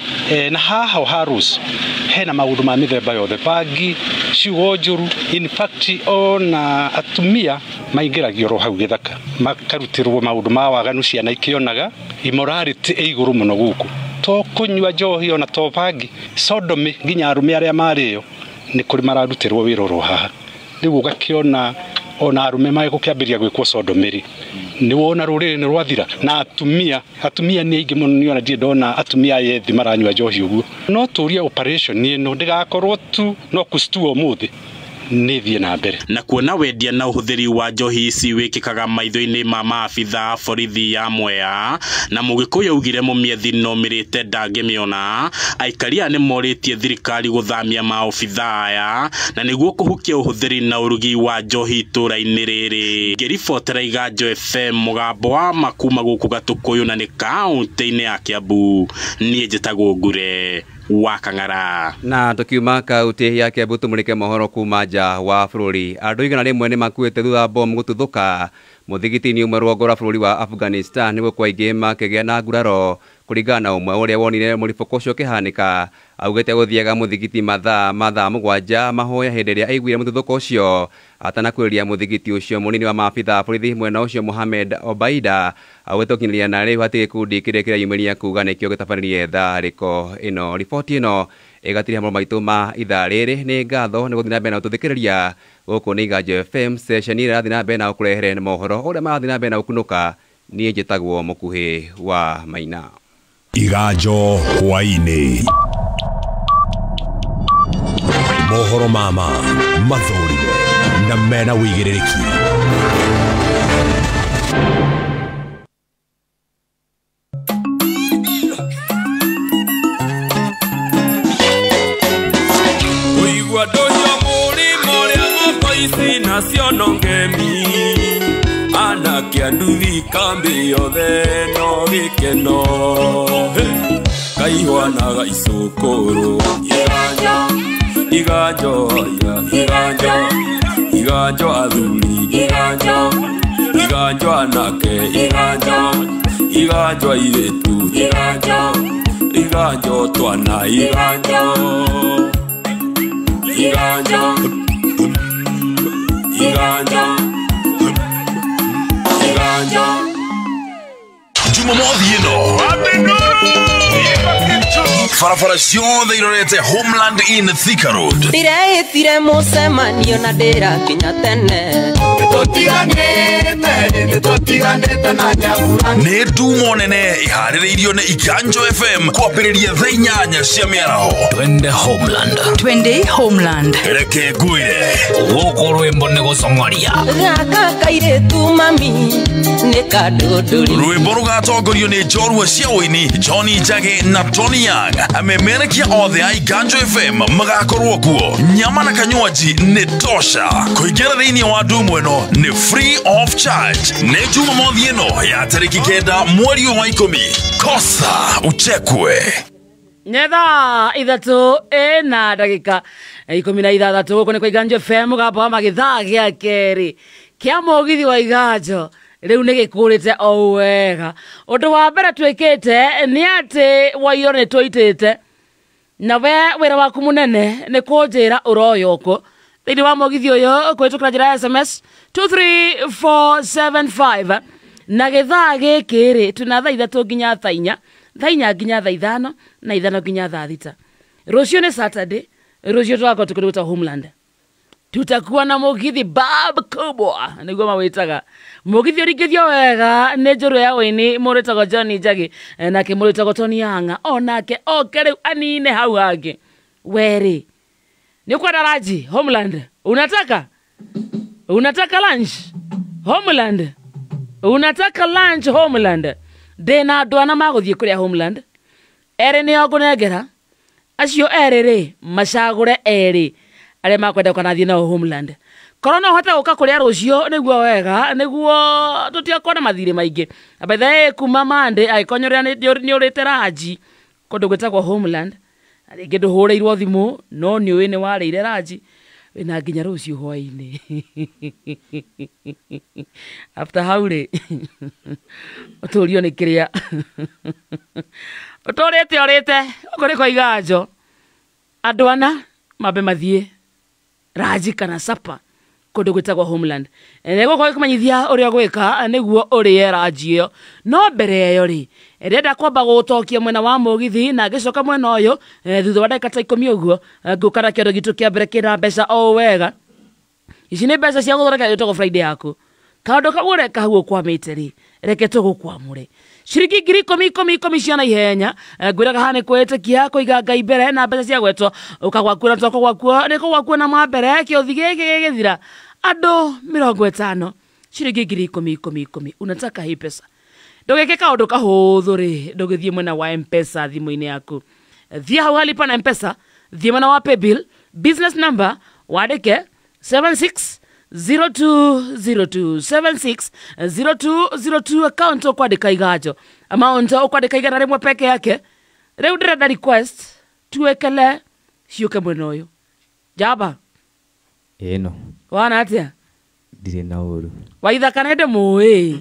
na haha harus hena maũndũ ma mĩthemba yothe, bangi, ciugo njũru, in fact ona atumia maingĩragio ro hau gĩthaka makarutirwo maũndũ ma waganu ciana ikĩonaga immorality ĩ igũrũ mũno gũkũ, to kũnyua njohi ona to bangi, sodomy nginya arũme arĩa marĩo nĩ kũrĩ mararutĩrwo wĩra oro haha. Rĩu ũgakĩona ona arũme magũkĩambĩrĩria gwĩkwo sodomĩrĩ. Nĩ wona rũrĩrĩ nĩ rwathira na atumia nĩ aingĩ mũno. Nĩ ona ndirĩ ndona atumia ethĩ maranyua njohi ũguo. No tũrie operation ĩno ndĩgakorwo tu no kũstua ũmũthĩ, nĩ thiĩ na mbere. Na kuona wendia na ũhũthĩri wa njohi ici wĩkĩkaga maitho-inĩ ma maabitha a borithi ya Mwea, na Mũgĩkũyũ augire mũmĩethi no mĩrĩte ndangĩmĩona. Aikari aya nĩmorĩtie thirikari gũthamia maobitha aya na nĩguo kũhukia ũhũthĩri na ũrugi wa njohi itũra-inĩ rĩrĩ. Ngĩribotera Iganjo FM mũgambo wa ma kuma gũkũ Gatũkũyũ na nĩ kaũntĩ-inĩ ya Kiambu, niĩ njĩtagwo Ngure wa Kang'ara. Na tukiuma kaunti ya Kiambu tumulike mohoro kuma nja wa bũrũri. Andũ 100 nĩ makuĩte thutha wa bomu gũtuthũka mũthigiti-inĩ ũmwe rũgongo rwa bũrũri wa Afghanistan, nĩguo kwa aingĩ makĩgĩa na nguraro. Kũringana na ũmwe ũrĩa wonire mũribũko ũcio ũkĩhanĩka, augĩte gũthiaga mũthigiti mathaa 7 mahoya hĩndĩ ĩrĩa aiguire mũtuthũko ũcio. Atanakuĩria mũthigiti ũcio, mũnini wa maabitha a borithi mwena ũcio Mohamed Obaida augĩte gũkinyĩria na rĩu hatirĩ gĩkundi kĩrĩa kĩreyumĩria kuga nĩkĩo gĩtabanirie tharĩko ĩno. Riboti ĩno ĩgatiria mohoro maitũ ma ithaa rĩrĩ. Nĩ ngatho nĩ gũthiĩ na mbere na gũtũthikĩrĩria. Gũkũ nĩ Iganjo FM, station ĩrĩa ĩrathiĩ na mbere na gũkũrehere mohoro ũrĩa marathiĩ na mbere na gũkunũka. Niĩ njĩtagwo Mũkuhĩ wa Maina. Iganjo hwaĩ-inĩ, mohoro mama mathũrime na mena wĩigĩrĩrĩki. Kũigua ndũhio mũrĩmo ũrĩa ng'oko ici nacio no ngemi, anake a nduthi kambĩ yothe no gĩkeno. Kaihwanaga icũkũrũ. Iganjo, iganjo, iganjo, iganjo athuri, iganjo, iganjo anake, iganjo, iganjo airĩtu, iganjo, iganjo twana, iganjo, iganjo, iganjo, iganjo. Jumamothi ĩno barabara ciothe irorete Homeland Inn Thika Road. Ndĩreĩtire mũcemanio na ndĩrakinya tene. Nĩ ndumo nene ĩharĩrĩirio nĩ Iganjo FM kwambĩrĩria thaa 8 cia mĩaraho. Twende Homeland, twende Homeland. Reke ngwĩre gũkũ rwĩmbo nĩ gũcong'oria. Gaka kairĩtu mami nĩ kandũndũri. Rwĩmbo rũgatongorio nĩ njorua cia ũini Johnny Njagi na Tony Young. Amemerekia othe a Iganjo FM magakorwo kuo. Nyama na kanywaji nĩ tosha. Kũingĩra thĩinĩ wa ndumo ĩno nĩ free of charge. Nĩ Jumamothi ĩno ya tarĩki 9 mweri wa 10. Kosa uchekwe. Nĩ thaa 3 na ndagĩka 16 gũkũ nĩ kwa Iganjo FM mũgambo wa magĩthaa gĩa kerĩ kĩa mũgithi wa Iganjo rĩu nĩ gĩkũrĩte o wega. Ũndũ wa mbere twĩkĩte nĩ atĩ waiyũ nĩ tũitĩte, na we wĩra waku mũnene nĩ kũnjĩra ũroya ũkũ thĩinĩ wa mũgithi ũyũ kũhĩtũkĩra njĩra ya SMS 23475. Na gĩthaa gĩkĩ rĩ twĩna thaa 3 nginya thaa 4, thaa 4 nginya thaa 5 na 5 nginya thaa 6. Rũciũ nĩ Saturday, rũciũ tũgakorwo tũkĩrũta Homeland. Tutakuwa na mũgithi bab kubwa nĩguo mawĩtaga. Mũgithi ũringithio wega nĩ njũrũ ya ũini mũrĩtagwo Johnny Njagi nake mũrĩtagwo Tony Young, onake oke rĩu anine hau hangĩ. Werĩ nĩ ũkwenda ranji Homeland? Unataka lunch Homeland? Unataka lunch Homeland? Ndĩna andũ ana magũthiĩ kũrĩa Homeland, erĩ nĩo ngũnengera, acio erĩ rĩ macagũre erĩ arĩa makwenda gũkanathiĩ nao Homeland. Korwo no ũhote gũka kũrĩa rũciũ nĩguo wega, nĩguo tũtigakorwo na mathirĩ maingĩ. By the way, kuma Monday angĩkorwo nĩ ũrĩte ranji kũndũ gwĩtagwo Homeland, na rĩngĩ ndũhũrĩirwo thimũ no nĩ ũĩ nĩ warĩire ranji, wĩna nginya rũciũ hwaĩ-inĩ. After hau rĩ ũtũrio nĩ kĩrĩa ũtũrĩte ũrĩte. Gũkũ nĩ kwa Iganjo. Andũ ana mambe mathiĩ ranji kana sapa kũndũ gwĩtagwo Homeland. Nĩgũkorwo gĩkũmenyithia ũrĩa ũgwĩka nĩguo ũrĩe ranji ĩyo. No mbere ĩyo rĩ, ndĩrenda kwamba gũgũtokia mwena wa mũgithi na ngĩcoka mwena ũyũ thutha wa ndagĩka ta 10 ũguo ngũka na kĩondo gitũ kĩa mbere kĩna mbeca o wega. Ici nĩ mbeca cia gũthondeka ĩtagwo Friday yaku. Kaũndũ kau ũreka hau ũkwamĩte rĩ, reke tũgũkwamũre. Ciringi 10,000 10 10 cia naihenya. Ngwĩraga haha nĩ kwĩĩtĩkia kũiga Ngai mbere na mbeca cia gwetwo ũkagwakuo na twako gwakuo nĩ kũgwakuo na mambere kĩũthi gĩkĩ gĩgĩthira. Andũ 50 ciringi 10,000 10 10. Unataka hii pesa. Ndũgĩke kaũndũ kahũthũ rĩ, ndũgĩthiĩ mwena wa M-Pesa thimũ-inĩ yaku. Thiĩ hau halipa na M-Pesa, thiĩ mwena wa paybill, business number wandĩke 760202 760202 account ũkwandĩka Iganjo, amount ũkwandĩka 100 peke yake. Rĩu ndĩrenda request tuwekele ciũke mwena ũyũ. Jaba ĩno wana atĩa? Ndirĩ na ũru. Waithaka nĩ ndĩmũĩ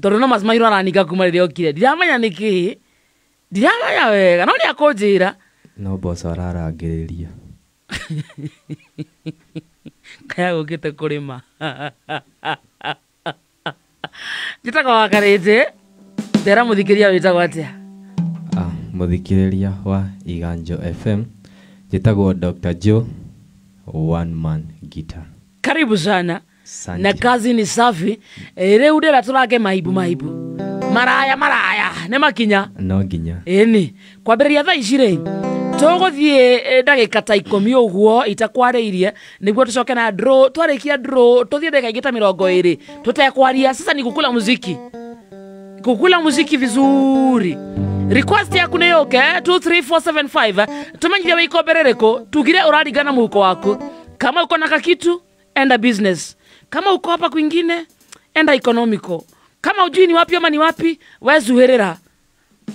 tondũ no macimairwo araninga kuma rĩrĩa okire. Ndiramenya nĩkĩ, ndiramenya wega, no nĩ akũnjĩra. No mboco ararangĩrĩria. Kaya gũkĩte kũrĩma. Njĩtagwo wa Karĩnjĩ, ndera mũthikĩria wĩtagwo atĩa? Mũthikĩrĩria wa Iganjo FM, njĩtagwo Dr. Joe, one man guitar. Karibu sana. Asante. Na kazi ni safi. Rĩu ndĩra tũrange maibu maibu. Maraya maraya nĩ makinya. No nginya. Ĩni kwambĩrĩria thaa ici rĩ, tũgũthiĩ ndagĩka ta 10 ũguo itakwarĩirie nĩguo tũcoke na draw. Twarĩkia draw tũthiĩ ndagĩka ingĩ ta 20 tũtekwaria. Sasa ni kukula muziki, kukula muziki vizuri. Request yaku nĩ yũke 23475 tũmenyithie wĩ ikombe rĩrĩkũ, tugire ũraringana mũhuko waku. Kama uko na kakitu enda business, kama uko hapa kwingine enda economical, kama ujui ni wapi ama ni wapi wezuherera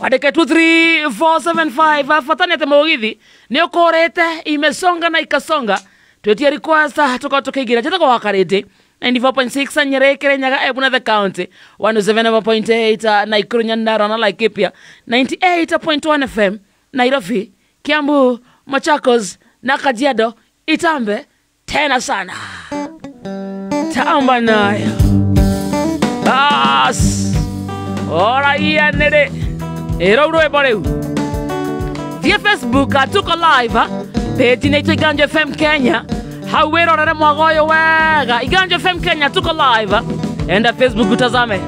wandĩke 23475. Fatani atĩ mũgithi nĩ ũkũrĩte, imesonga na ikasonga. Twetie request tukorwo tũkĩingĩra. Njĩtagwo wa Karĩndĩ 94.6 Nyeri, Kirinyaga, Embu na the county, 107.8 Nakuru, Nyandarua na Laikipia, 98.1 FM Nairobi, Kiambu, Machakos na Kajiado. Itambe tena sana, tamba nayo bas ora iya nere ero rwĩmbo rĩu. Thiĩ Facebook tuko live page inaitwa Iganjo FM Kenya, hau wĩrorere mwaga ũyũ wega. Iganjo FM Kenya tuko live, enda Facebook utazame.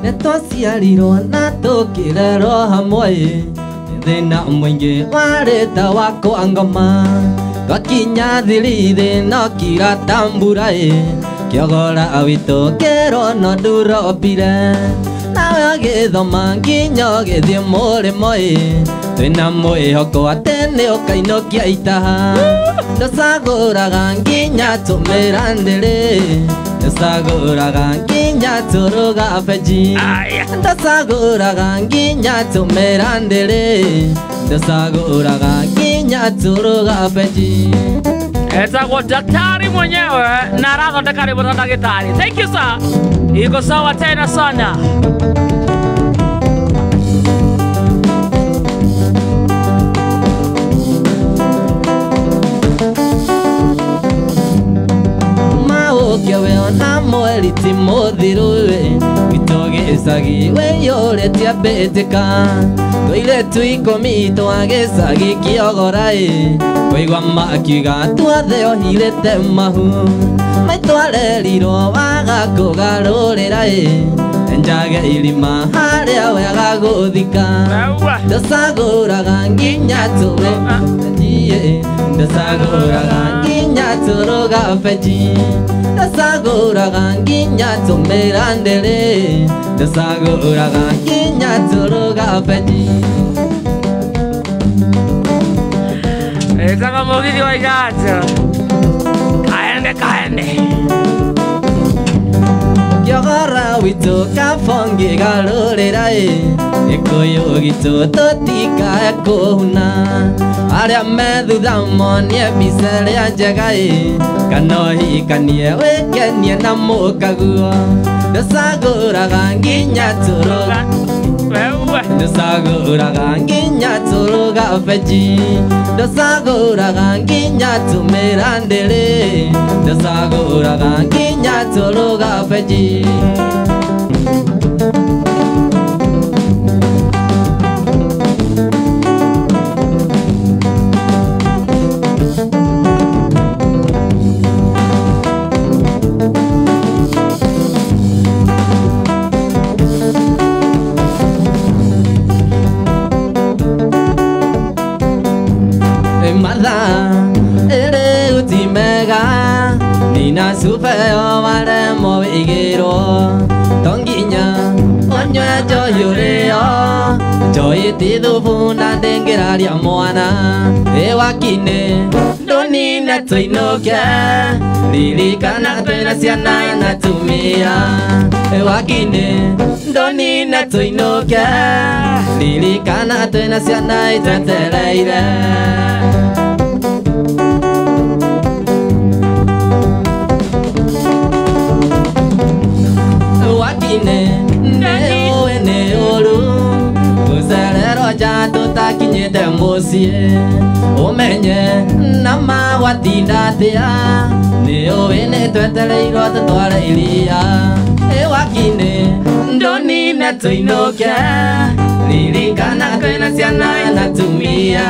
Nĩtwaciarirwo na tũkĩrerwo hamwe, thĩna mũingĩ warĩ ta wa kwa ngoma. Twakinya thiri no kira ta mbura ĩ, kĩogora witũ kĩrwo no ndurobire. Nawe ũgĩthoma nginya ũgĩthiĩ mũrĩmo ĩ, twĩna mwĩhoko atĩ nĩ ũkainũkia itaha. Ndũcagũraga nginya tũmĩrandĩrĩ, ndũcagũraga nginya tũrũga benji. Ndũcagũraga nginya tũmĩrandĩrĩ, ndũcagũraga nginya tũrũga benji. Etagwo daktari mwenyewe na arathondeka rwĩmbo ta ndagĩtarĩ. Thank you sir. Iko sawa tena sana. Maũke we ona mweri ti mũthiru we, gwitũ gĩcagi wĩiyũrĩtie mbĩtĩka. Tũirĩtu 10 twa gĩcagi kĩogora ĩ, kũigua makiuga tuothe ohirĩte mahu. Maitũ arerirwo waga kũgarũrĩra ĩ, enjage irima harĩa wega gũthika. Ndũcagũraga nginya tũwe njiĩ, ndũcagũraga nginya tũrũga benji. Ndũcagũraga nginya tũmĩrandĩrĩ, ndũcagũraga nginya tũrũga benji. Etagwo mũgithi wa Iganjo. Kaende kaende. Kĩogora witũ kabongi garũrĩra ĩ, gĩkũyũ gitũ tũtikae kũhuna. Arĩa me thutha monie mbica ĩrĩa njega ĩ, kana ũhikanie wĩkenie na mũkaguo. Ndũcagũraga nginya tũrũga, ndũcagũraga nginya tũrũga benji. Ndũcagũraga nginya tũmĩrandĩrĩ, ndũcagũraga nginya tũrũga benji. Wina cubeo waremwo wĩigĩrwo to nginya ũnyue njohi ũrĩo njohi ti thubu na ndĩngĩraria mwana ĩ wakinĩ ndũnine tũinũke ririkana twĩna ciana na tumia ĩ wakinĩ ndũnine tũinũke ririkana twĩna ciana itwetereire. Wakine nĩ ũĩ nĩ ũru gũcererwo nja tũtakinyĩte mũciĩ ũmenye na magwatinda atĩa nĩ ũĩ nĩ twetereirwo tũtware iria ĩ wakinĩ ndũnine tũinũke ririkana twĩna ciana na tumia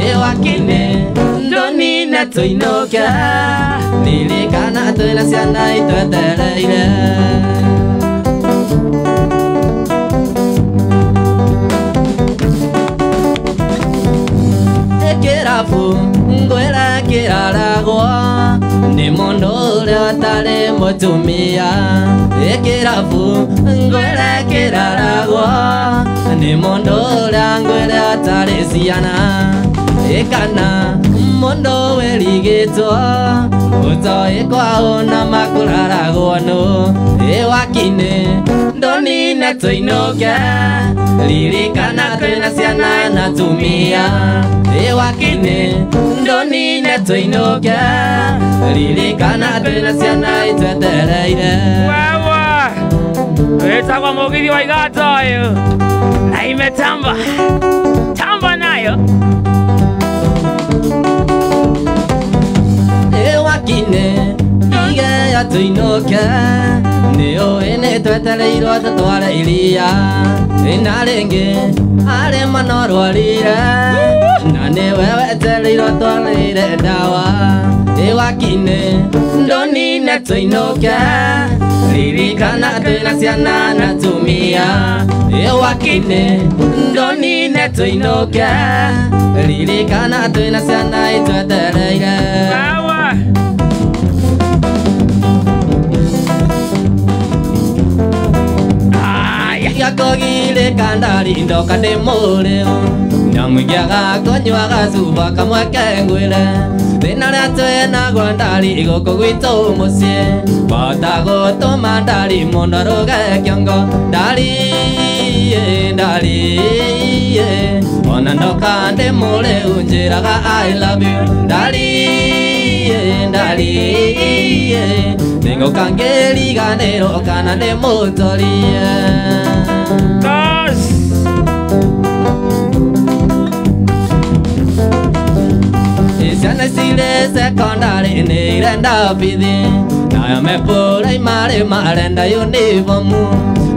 ĩ wakinĩ ndũnine tũinũke ririkana twĩna ciana itwetereire. Kĩrabu ngwĩra kĩraragwo nĩ mũndũ ũrĩa ũtarĩ mũtumia ĩ kĩrabu ngwĩra kĩraragwo nĩ mũndũ ũrĩa ngwĩra ũtarĩ ciana ĩ kana mũndũ wĩrigĩtwo ũtoĩ kwao na makũraragwo nũ ĩ wakinĩ ndũnine tũinũke ririkana twĩna ciana na tumia ĩ wakinĩ ndũnine tũinũke ririkana twĩna ciana itwetereire. Wewe wĩtagwo mũgithi wa Iganjo ũyũ na imetamba tamba nayo ĩ wakinĩ igeya tũinũke nĩ ũĩ nĩ twetereirwo tũtware iria na rĩngĩ arĩ manorwarire na nĩwe wetereirwo twarĩre ndawa ĩ wakinĩ ndũnine tũinũke ririkana twĩna ciana na tumia ĩ wakinĩ ndũnine tũinũke ririkana twĩna ciana itwetereire. Gakogire kandari ndoka ndĩ mũrĩu nyamũingĩaga kũnyuaga cuba kamwe kengwĩre thĩna ũrĩa twĩnagwo ndari gũkũ gwitũ mũciĩ bota gũtũma ndari mũndũ arũge kĩongo ndari ndari ona ndoka ndĩ mũrĩu njĩraga I love you ndari ndari nĩngũka ngĩriganĩrwo kana ndĩ mũtorie. Ciana cirĩ cekondarĩ nĩ irenda bithi nayo me puraimari marenda yunibomu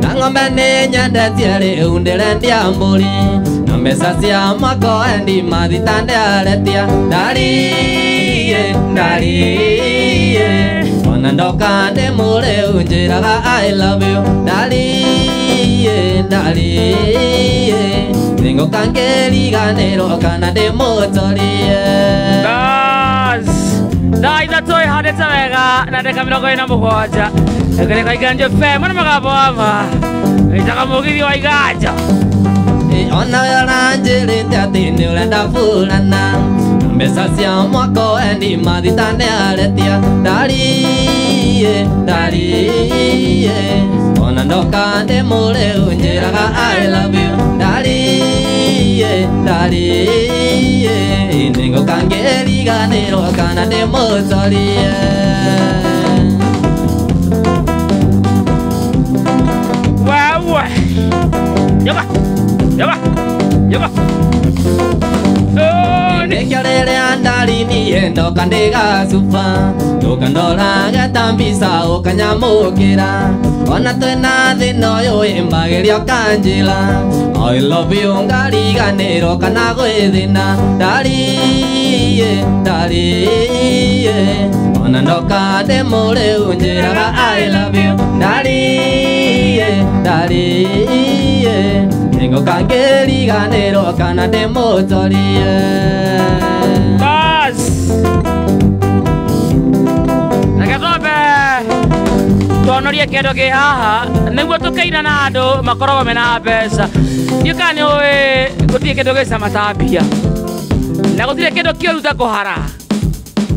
na ng'ombe nĩ nyendetie rĩu ndĩrendia mbũri na mbeca cia mwako endi mathita ndĩaretia ndari ndari ona ndoka ndĩ mũrĩu njĩraga I love you ndari ndari nĩngũka ngĩriganĩrwo kana ndĩ mũtorie. Thaa ithatũ ĩhandĩte wega na ndagĩka 47 ĩkĩrĩka Iganjo FM na mũgambo wa ma ĩtaga mũgithi wa Iganjo. Ona we ũranjĩrĩte atĩ nĩ ũrenda burana mbeca cia mwako endi mathita nĩaretia ndari ndari ona ndoka ndĩ mũrĩu njĩraga I love you ndari ndari nĩngũka ngĩriganĩrwo kana ndĩ mũtorie. Wewe yoba yoba yoba Nĩkĩo rĩrĩa ndari niĩ ndoka ndĩ gacuba ndũkandoraga ta mbica ũkanyamũkĩra ona twĩna thĩna ũyũ ĩmbagĩria ũkanjĩra I love you ngariganĩrwo kana gwĩthĩna ndari ndari ona ndoka ndĩ mũrĩu njĩraga I love you ndari ndari nĩngũka ngĩriganĩrwo kana ndĩ mũtorie. Bas. Reke Tuonorie kĩndũ kĩ haha nĩguo tũkĩina na andũ makoragwo mena mbeca. Ndiũĩ kana nĩũĩ gũtirĩ kĩndũ gĩcama ta mbia. Na gũtirĩ kĩndũ kĩũru ta kũhara.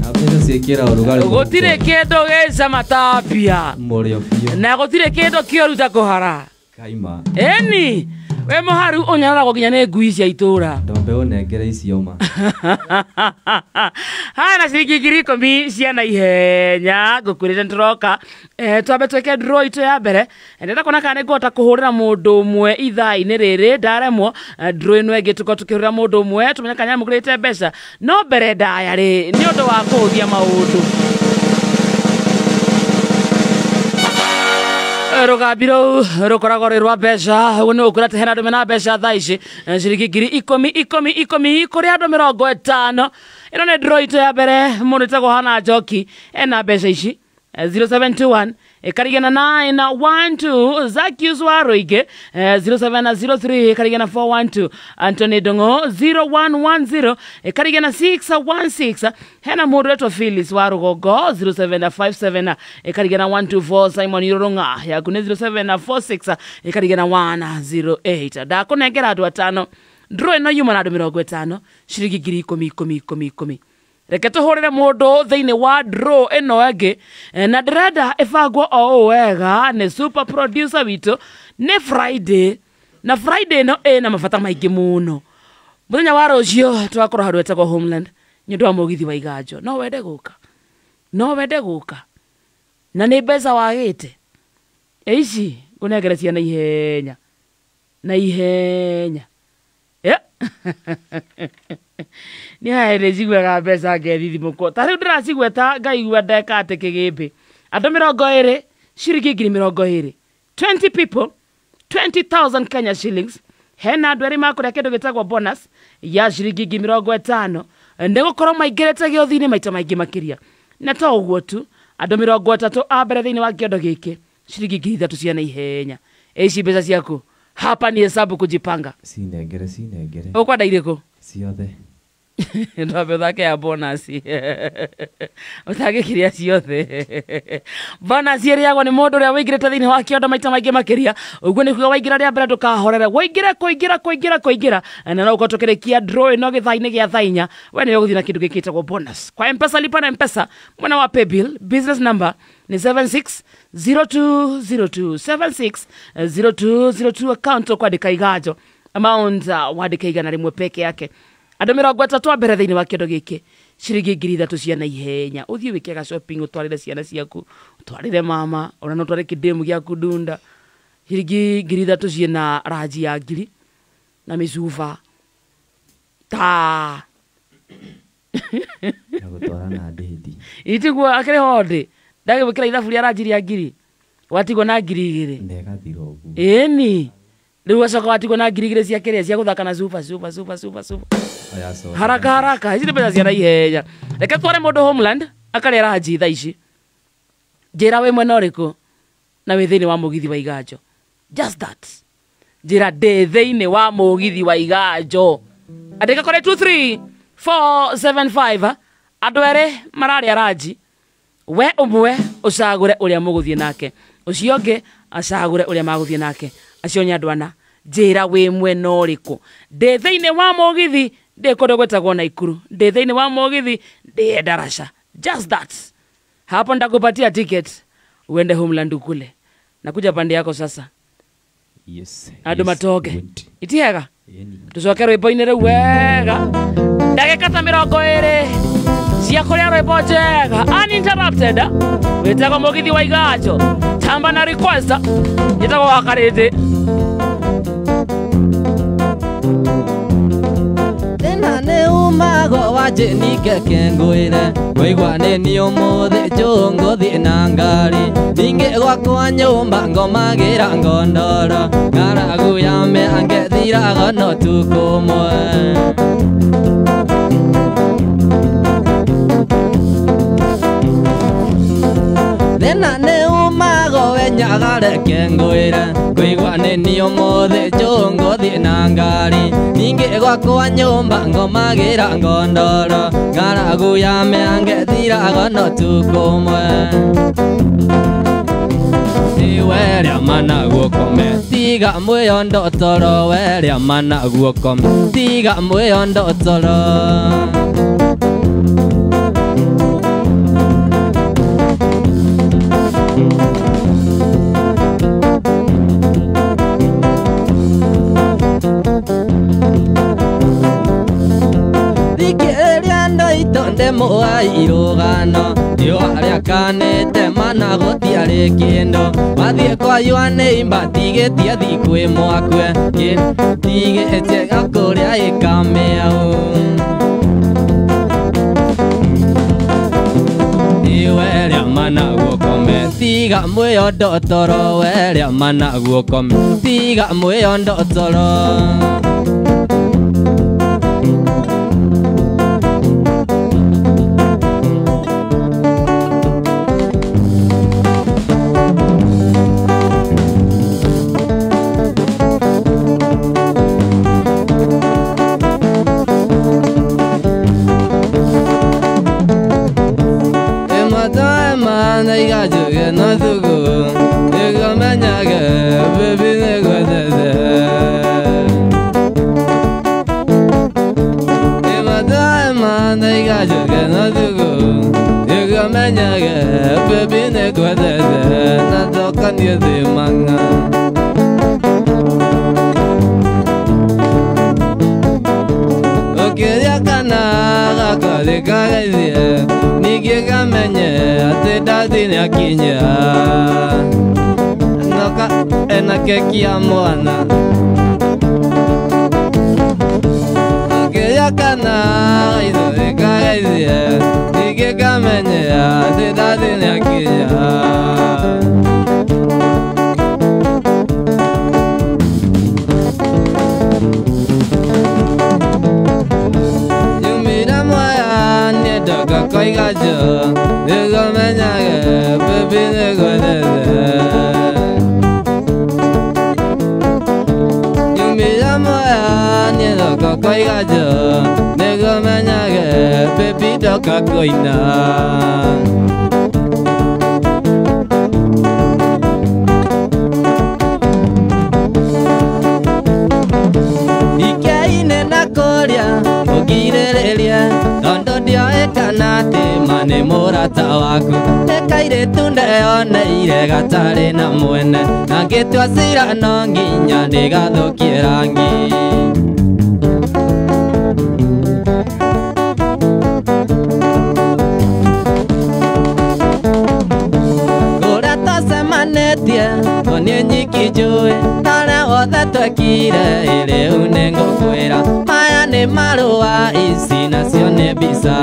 Na mbeca ciĩkĩra ũrugarĩ mũhuko. Gũtirĩ kĩndũ gĩcama ta mbia. Mũrĩo biũ. Na gũtirĩ kĩndũ kĩũru ta kũhara. Kaima. Ĩni, wĩ mũharu ũnyararagwo nginya nĩ ngui cia itũra. Ndombe ũnengere icio ma. Haya na ciringi 10,000 cia naihenya ngũkwĩrĩte nĩtũroka. Twambe twĩke draw itũ ya mbere. Ndĩrenda kuona kana nĩngũhota kũhũrĩra mũndũ ũmwe ithaa-inĩ rĩrĩ ndaremwo. Draw ĩno ĩngĩ tũkorwo tũkĩhũrĩra mũndũ ũmwe tũmenye kana nĩamũkĩrĩte mbeca. No mbere ndaya rĩ nĩ ũndũ wa kũhũthia maũndũ. Rũgambi rũu rũkoragwo rwĩ rwa mbeca. Ũguo nĩ gũkwĩra atĩ hena andũ mena mbeca thaa ici ciringi 10,000 10 10 kũrĩ andũ 50. Ĩno nĩ draw itũ ya mbere. Mũndũ wĩtagwo Hana Njoki ena mbeca ici 0721 ĩkarigana 912. Zakius wa Rũingĩ 0703 ĩkarigana 412. Anthony Ndung'u 0110 ĩkarigana 616. Hena mũndũ wetwo Phyllis wa Rũgongo 0757 ĩkarigana 124. Simon Irũng'a yaku nĩ 0746 ĩkarigana 108. Ndakũnengera andũ atano. Draw ĩno yuma na andũ 50 ciringi 10,000 10 10 10. Reke tũhũrĩre mũndũ thĩinĩ wa draw ĩno ĩngĩ na ndĩrenda ĩbangwo o ũũ wega nĩ super producer witũ. Nĩ Friday na Friday ĩno ĩna mabata maingĩ mũno. Mũthenya wa rũciũ tũgakorwo handũ hetagwo Homeland nĩ ũndũ wa mũgithi wa Iganjo. No wende gũka, no wende gũka na nĩ mbeca wagĩte. Ici ngũnengere ciana ihenya na ihenya. Nĩ haha nĩ njiguaga mbeca ngethithimũkwo. Ta rĩu ndĩracigweta ngaigua ndeka atĩ kĩgĩmbĩ. Andũ 20 ciringi 20,000. 20 people 20,000 Kenya shillings. Hena andũ erĩ makũrĩa kĩndũ gĩtagwo bonus ya ciringi 50,000. Nĩ gũkorwo maingĩrĩte gĩothi-inĩ maita maingĩ makĩria. Na to ũguo tu, andũ 30 a mbere thĩinĩ wa kĩondo gĩkĩ ciringi 3,000 cia naihenya. Ici mbeca ciaku hapa ni hesabu kujipanga. Cinengere cinengere. Ũkwenda irĩkũ? Ciothe. Ndwambe ũthake ya bonus. Ũtangĩkiria ciothe. Bonus ĩrĩagwo nĩ mũndũ ũrĩa wĩingĩrĩte thĩinĩ wa kĩondo maita maingĩ makĩria. Ũguo nĩ kuga waingĩra rĩa mbere ndũkahorere. Waingĩre kũingĩra kũingĩra kũingĩra. Na no ũkorwo tũkĩrĩkia draw ĩno gĩthaa-inĩ gĩa thaa inya. We nĩwe ũgũthiĩ na kĩndũ gĩkĩ gĩtagwo bonus. Kwa M-Pesa lipa na M-Pesa mwena wa paybill business number ni 760202 760202 account ũkwandĩka Iganjo amount wandĩka 100 peke yake. Andũ 30 a mbere thĩinĩ wa kĩondo gĩkĩ ciringi 3,000 cia naihenya. Ũthiĩ wĩke ga shopping ũtwarĩre ciana ciaku, ũtwarĩre mama, ona no ũtware kĩndĩmu gĩaku ndunda. Ciringi 3,000 ciĩna ranji ya 1,000 na mĩcuba ta na gũtwara na ndĩndi. Itiguo akĩrĩ ho ndĩ ndagĩgwĩkĩra ithabu rĩa ranji rĩa 1,000 watigwo na 2,000. Na ĩgathira ũguo. Ĩni rĩu wacoka watigwo na 2,000 cia kĩrĩa cia gũthaka na cuba cuba cuba cuba cuba. Haraka haraka ici nĩ mbeca cia naihenya. Reke tware mũndũ Homeland akarĩa ranji thaa ici. Njĩra wĩ mwena ũrĩkũ na wĩ thĩinĩ wa mũgithi wa Iganjo. Just that. Njĩra ndĩ thĩinĩ wa mũgithi wa Iganjo. Andĩka kũrĩ 23475. Andũ erĩ mararĩa ranji. We ũmwe ũcagũre ũrĩa mũgũthiĩ nake, ũcio ũngĩ acagũre ũrĩa magũthiĩ nake. Acio nĩ andũ ana. Njĩra wĩ mwena ũrĩkũ. Ndĩ thĩinĩ wa mũgithi ndĩ kũndũ gwĩtagwo Naikuru. Ndĩ thĩinĩ wa mũgithi ndĩ Darasha. Just that. Hapo ndakupatia ticket uende Homeland ukule. Nakuja pande yako sasa. Yes. Andũ matoke. Itiega? Tũcoke rwĩmbo-inĩ rĩu wega. Ndagĩka ta 20 cia kũrĩa rwĩmbo njega uninterrupted. Wĩtagwo mũgithi wa Iganjo. Tamba na request. Njĩtagwo Wakarĩndĩ. Thĩna nĩ umago wa njĩnike kengwĩre ngũigua nĩ niĩ ũmũthĩ njũngũthiĩ na ngari ningĩ gwakwa nyũmba ngomagĩra ngondoro ng'aragu ya mĩange thiraga no tukũ ũmwe. Thĩna nĩ umago wenyaga reke ngwĩre ngũigua nĩ niĩ ũmũthĩ njũngũthiĩ na ngari ningĩ gwakwa nyũmba ngomagĩra ngondoro ng'aragu ya mĩange thiraga no tukũ ũmwe. Tiga mwĩondo toro weria mana guoko tiga mwĩondo toro. Thikĩrĩria ndoito ndĩmũa irũgano riũa rĩakanĩte mana gũtiarĩ kĩndũ wathiĩ kwayua nĩ imba tigĩtie thikũ ĩmwe tigĩtie gakũrĩa ĩkamĩau. Iweria mana guoko me tiga mwĩondo toro weria mana guoko me tiga mwĩondo toro. Keki ya mwana Okeya kana izo ekaezie Nige kamenye ate dadi nyakinya. Yumira mwaya niedoka koigajo Nigo menyage bebi nigo neze. Koigajo nego menyage pepito kakoina. Ikeine na kũrĩa ũngirĩrĩrie tondũ ndioĩ kana atĩ ma nĩ mũrata waku nĩ kairĩtu ndeyoneire gatarĩ na mwene na ngĩtua cira no nginya ndĩgathũkie rangi. Niĩ nyiki njũĩ harĩa hothe twekire rĩu nĩngũkwĩra maya nĩ marũa ici nacio nĩ mbica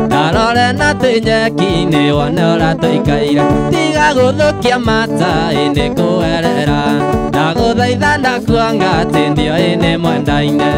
ndarore na tũnyeki-inĩ wone ũrĩa tũikaire tiga gũthũkia mata ĩ nĩkũerera ndagũthaitha ndakuanga atĩ ndioĩ nĩ mwendaine.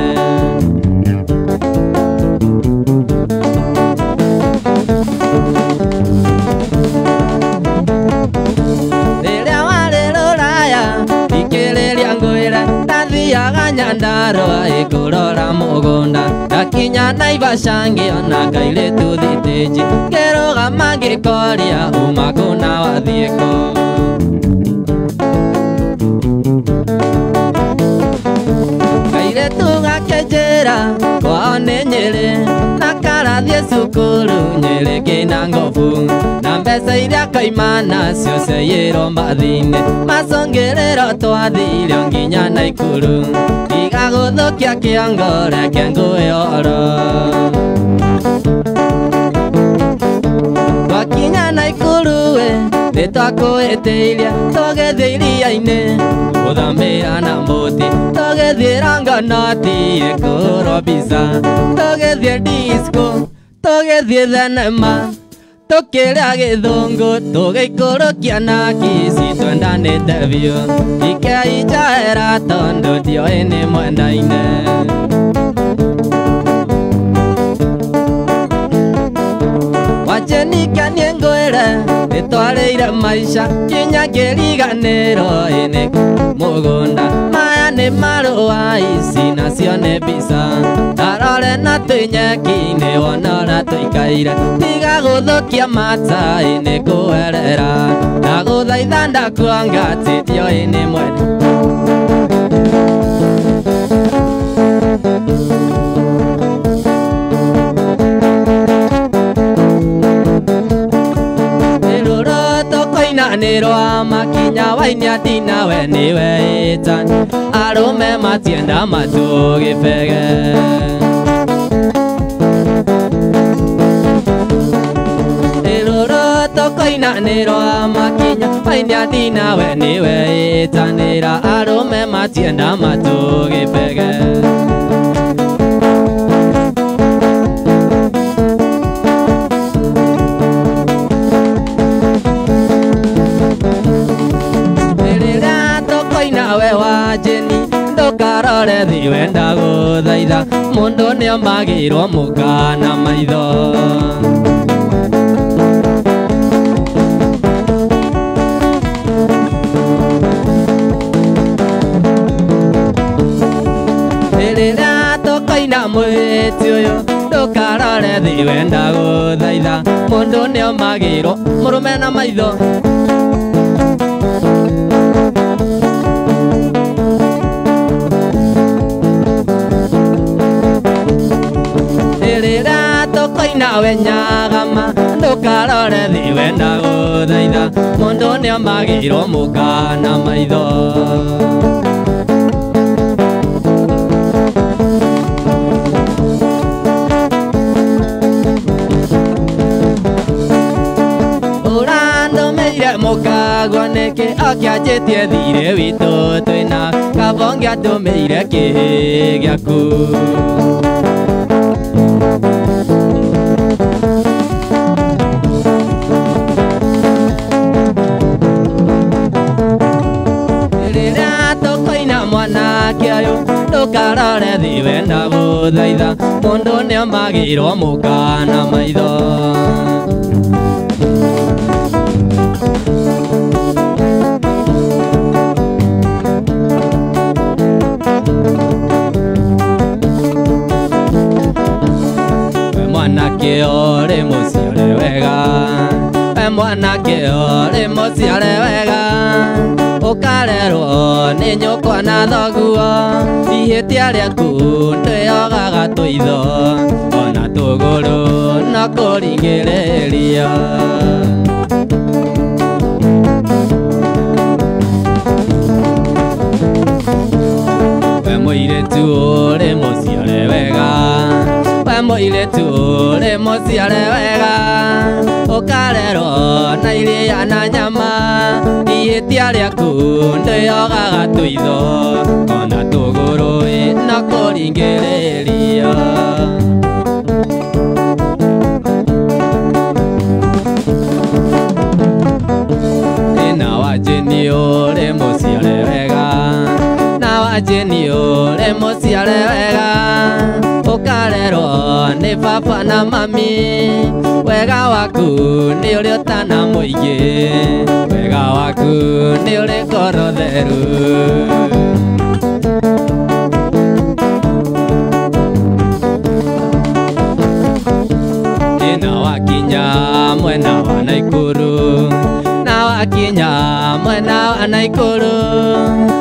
Ndathiaga Nyandarũa ĩkũrora mũgũnda ndakinya Naivasha ngĩona kairĩtu thitĩnji ngĩrũgama ngĩkoria uma kũ na wathiĩ kũ. Kairĩtu gakĩnjĩra kwao nĩ Nyĩrĩ na karathiĩ cukuru Nyĩrĩ kĩna ngobu na mbeca iria kaima nacio ciaiyĩrwo mbathi-inĩ macũngĩrĩro twathire nginya Naikuru tiga gũthũkia kĩongo reke ngũhe ũhoro. Twakinya Naikuru ĩ nĩtwakũĩtĩirie tũgĩthiĩ iria-inĩ gũthambĩra na mbũti tũgĩthiĩ Rongonoti ĩkũhũrwo mbica tũgĩthiĩ disco tũgĩthiĩ thenema tũkĩrĩa gĩthũngũ tũgĩikũrũkia na Kisii twendanĩte biũ ikei njohera tondũ ndioĩ nĩ mwendaine. Wanjenika niĩ ngwĩre nĩtwarĩire maica nginya ngĩriganĩrwo ĩ nĩ mũgũnda maya nĩ marũa ici nacio nĩ mbica ndarore na tũnyeki-inĩ wone ũrĩa tũikaire tiga gũthũkia mata ĩ nĩkũerera ndagũthaitha ndakuanga atĩ ndioĩ nĩ mwene. Tũkoinanĩrwo makinya wainia ndina we nĩwe ĩtani arũme matienda matũgĩbege. Ĩrũrũ tũkoinanĩrwo makinya wainia ndina we nĩwe ĩtanĩra arũme matienda matũgĩbege. We wa Jeni ndũkarore thĩ wenda gũthaitha mũndũ nĩomagĩrwo mũka na maitho. Rĩrĩa tũkoina mwĩti ũyũ ndũkarore thĩ wenda gũthaitha mũndũ nĩomagĩrwo mũrũme na maitho. Rĩrĩa tũkoina we Nyagama ndũkarore thĩ wenda gũthaitha mũndũ nĩomagĩrwo mũka na maitho. Ũrandũmĩire mũkagwa nĩkĩ akĩanjĩtie thirĩ witũ twĩna kaba ũngĩatũmĩire kĩhĩ gĩaku. Rĩrĩa tũkoina mwanake ũyũ ndũkarore thĩ wenda gũthaitha mũndũ nĩomagĩrwo mũka na maitho. We mwanake ũrĩ mũciare wega, we mwanake ũrĩ mũciare wega, ũkarerwo nĩ nyũkwa na thoguo, ihĩtia rĩaku ndwĩyogaga tũitho ona tũgũrũ no kũringĩrĩria. We mũirĩtu ũrĩ mũciare wega, we mũirĩtu ũrĩ mũciare wega, ũkarerwo na iria na nyama, ihĩtia rĩaku ndwĩyogaga tũitho ona tũgũrũ no kũringĩrĩria. Na wa Jeni ũrĩ mũciare wega, na wa Jeni ũrĩ mũciare wega, ũkarerwo nĩ baba na mami, wega waku nĩ ũrĩ ũtana mũingĩ, wega waku nĩ ũrĩ ngoro theru. Na wakinya mwena wa Naikuru, na wakinya mwena wa Naikuru,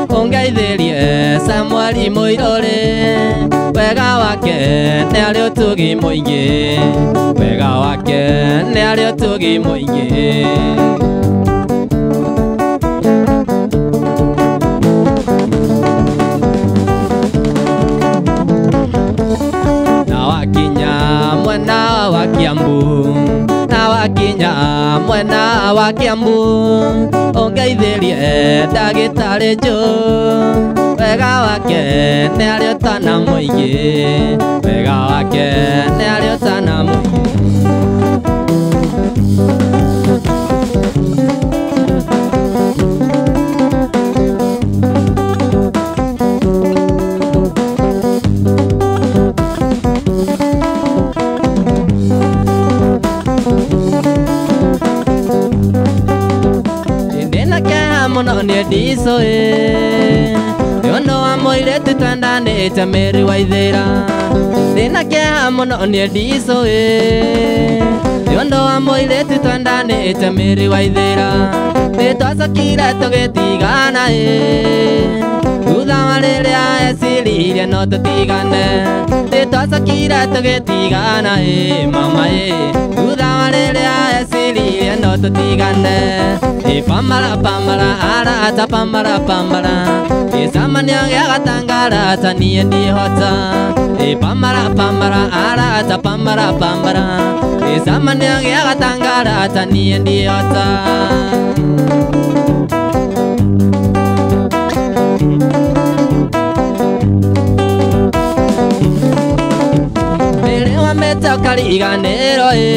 ũngeithĩrie Samueli Mũirũrĩ, wega wake nĩ arĩ ũtugi mũingĩ, wega wake nĩ arĩ ũtugi mũingĩ. Na wakinya mwena wa Kiambu, na wakinya mwena wa Kiambu, ũngeithĩrie ndagĩtarĩ Joe, wega wake nĩ arĩ ũtana mũingĩ, wega wake nĩ arĩ ũtana mũingĩ. Ndĩna kĩeha mũno niĩ ndicũĩ nĩ ũndũ wa mũirĩtu twendanĩte Mary Waithĩra. Ndĩna kĩeha mũno niĩ ndicũĩ nĩ ũndũ wa mũirĩtu twendanĩte Mary Waithĩra. Nĩ twacokire tũgĩtigana ĩ thutha wa rĩrĩa eciririe no tũtigane. Nĩ twacokire tũgĩtigana ĩ mama ĩ thutha wa rĩrĩa eciririe no tũtigane. Pambara pambara arata pambara pambara Gĩcemanio gĩa gatangara ta niĩ ndihota Pambara pambara arata pambara pambara Gĩcemanio gĩa gatangara ta niĩ ndihota. Mbere wa meta ũkariganĩrwo ĩ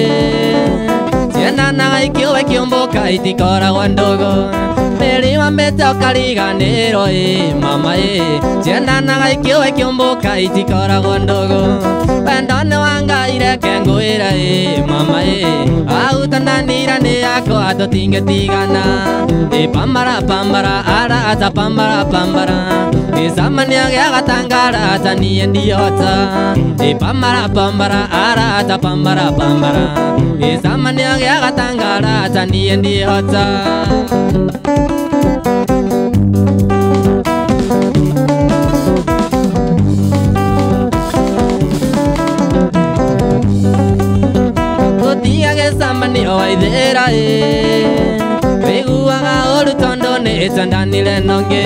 ciendanaga ikiũwe kĩũmbũka itikoragwo ndũgũ. Mbere wa meta ũkariganĩrwo ĩ mama ĩ ciendanaga ikiũwe kĩũmbũka itikoragwo ndũgũ. Wendo nĩ wa Ngai reke ngwĩre ĩ mama ĩ ahutananĩra nĩ yakwa tũtingĩtigana. Ĩ pambara pambara arata pambara pambara Gĩcemanio gĩa gatangara ta niĩ ndihota. Ĩ pambara pambara arata pambara pambara Gĩcemanio gĩa gatangara ta niĩ ndihota. Gũtiga gĩcemanio waithĩra ĩ wĩiguaga ũru tondũ nĩ twendanire nongĩ.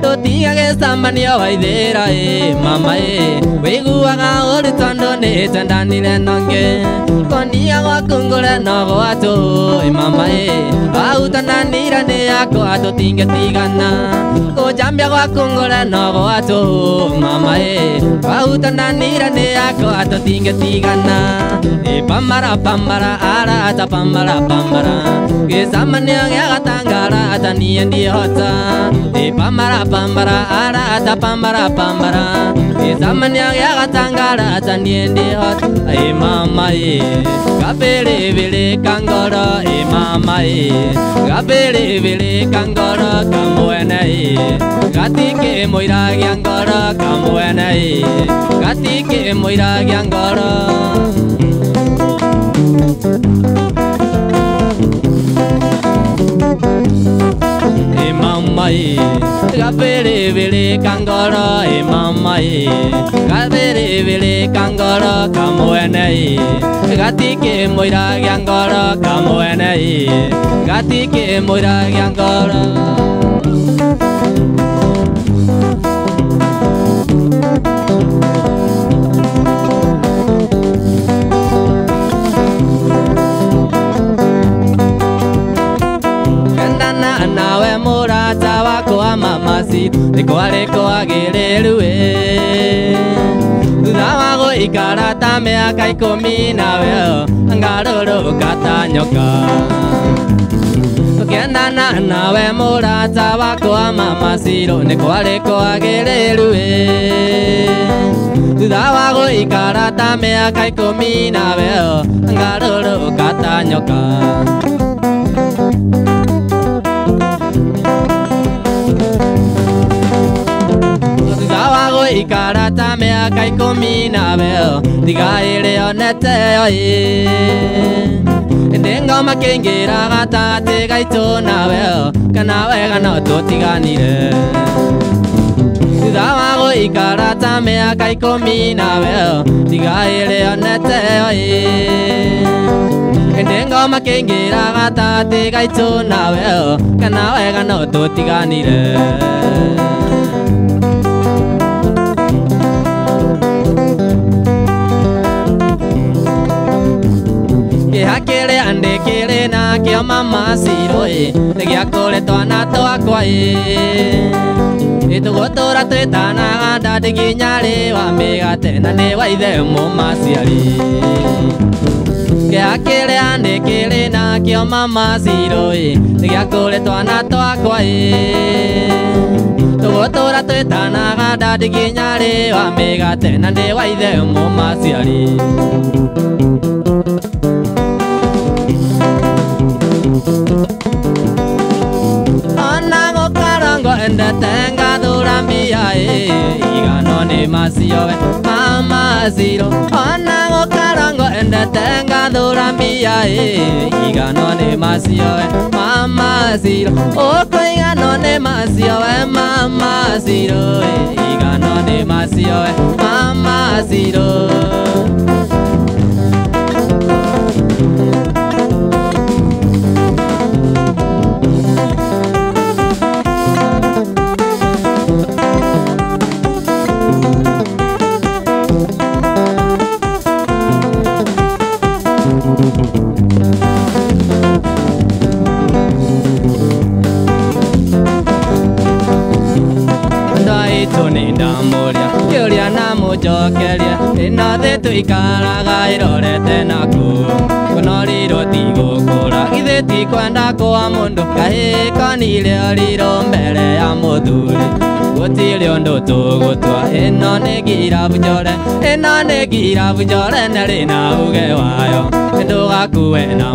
Tũtiga gĩcemanio waithĩra ĩ mama ĩ wĩiguaga ũru tondũ nĩ twendanire nongĩ. Kũnia gwaku ngũre no gwatũ ĩ mama ĩ ahutananĩra nĩ yakwa tũtingĩtigana. Kũnjambia gwaku ngũre no gwatũ mama ĩ ahutananĩra nĩ yakwa tũtingĩtigana. Ĩ pambara pambara arata pambara pambara Gĩcemanio gĩa gatangara ta niĩ ndihota. Ĩ pambara pambara arata pambara pambara Gĩcemanio gĩa gatangara ta niĩ ndihota. Ĩ mama ĩ gabĩrĩbĩrĩ ka ngoro ĩ mama ĩ gabĩrĩbĩrĩ ka ngoro kamwene ĩ gatikĩ mũira gĩa ngoro kamwene ĩ gatikĩ mũira gĩa ngoro. Ĩ mama ĩ gabĩrĩbĩrĩ ka ngoro ĩ mama ĩ gabĩrĩbĩrĩ ka ngoro kamwene ĩ gatikĩ mũira gĩa ngoro kamwene ĩ gatikĩ mũira gĩa ngoro. Nawe mũrata wakwa mama citũ nĩ kwarĩ kwagĩrĩru ĩ thutha wa gũikara ta mĩaka 10 nawe ngarũrũka ta nyoka. Tũkĩendana nawe mũrata wakwa mama citũ nĩ kwarĩ kwagĩrĩru ĩ thutha wa gũikara ta mĩaka 10 nawe ngarũrũka ta nyoka. Gũikara ta mĩaka 10 nawe tiga ĩrĩ onete ĩ ndĩ ngoma kĩingĩra gatagatĩ gaitũ nawe kana wega no tũtiganire. Thutha wa gũikara ta mĩaka 10 nawe tiga ĩrĩ onete ĩ ndĩ ngoma kĩingĩra gatagatĩ gaitũ nawe kana wega no tũtiganire. Kĩeha kĩrĩa ndĩkĩrĩ nakĩo mama Ciro ĩ nĩ gĩa kũrĩ twana twakwa ĩ tũgũtũra twĩtanaga ndandi nginya rĩ wa mĩgate na nĩ wa ithe mũmaciari. Kĩeha kĩrĩa ndĩkĩrĩ nakĩo mama Ciro ĩ nĩ gĩa kũrĩ twana twakwa ĩ tũgũtũra twĩtanaga ndandi nginya rĩ wa mĩgate na nĩ wa ithe mũmaciari. Ona gũkarango endete ngathura mbia ĩ igano nĩ macio we mama Ciro. Ona gũkarango endete ngathura mbia ĩ igano nĩ macio we mama Ciro. Ũkũigano nĩ macio we mama Ciro ĩ igano nĩ macio we mama Ciro. ũnjokerie ĩno thĩ tũikaraga ĩrorete naku kũnorirwo ti gũkũra githĩ ti kwenda kwa mũndũ kahĩĩ konire rirũ mbere ya mũthuri gũtirĩ ũndũ tũgũtua ĩno nĩ ngirabu njore ĩno nĩ ngirabu njore na rĩ na uge wayo ndũgakue na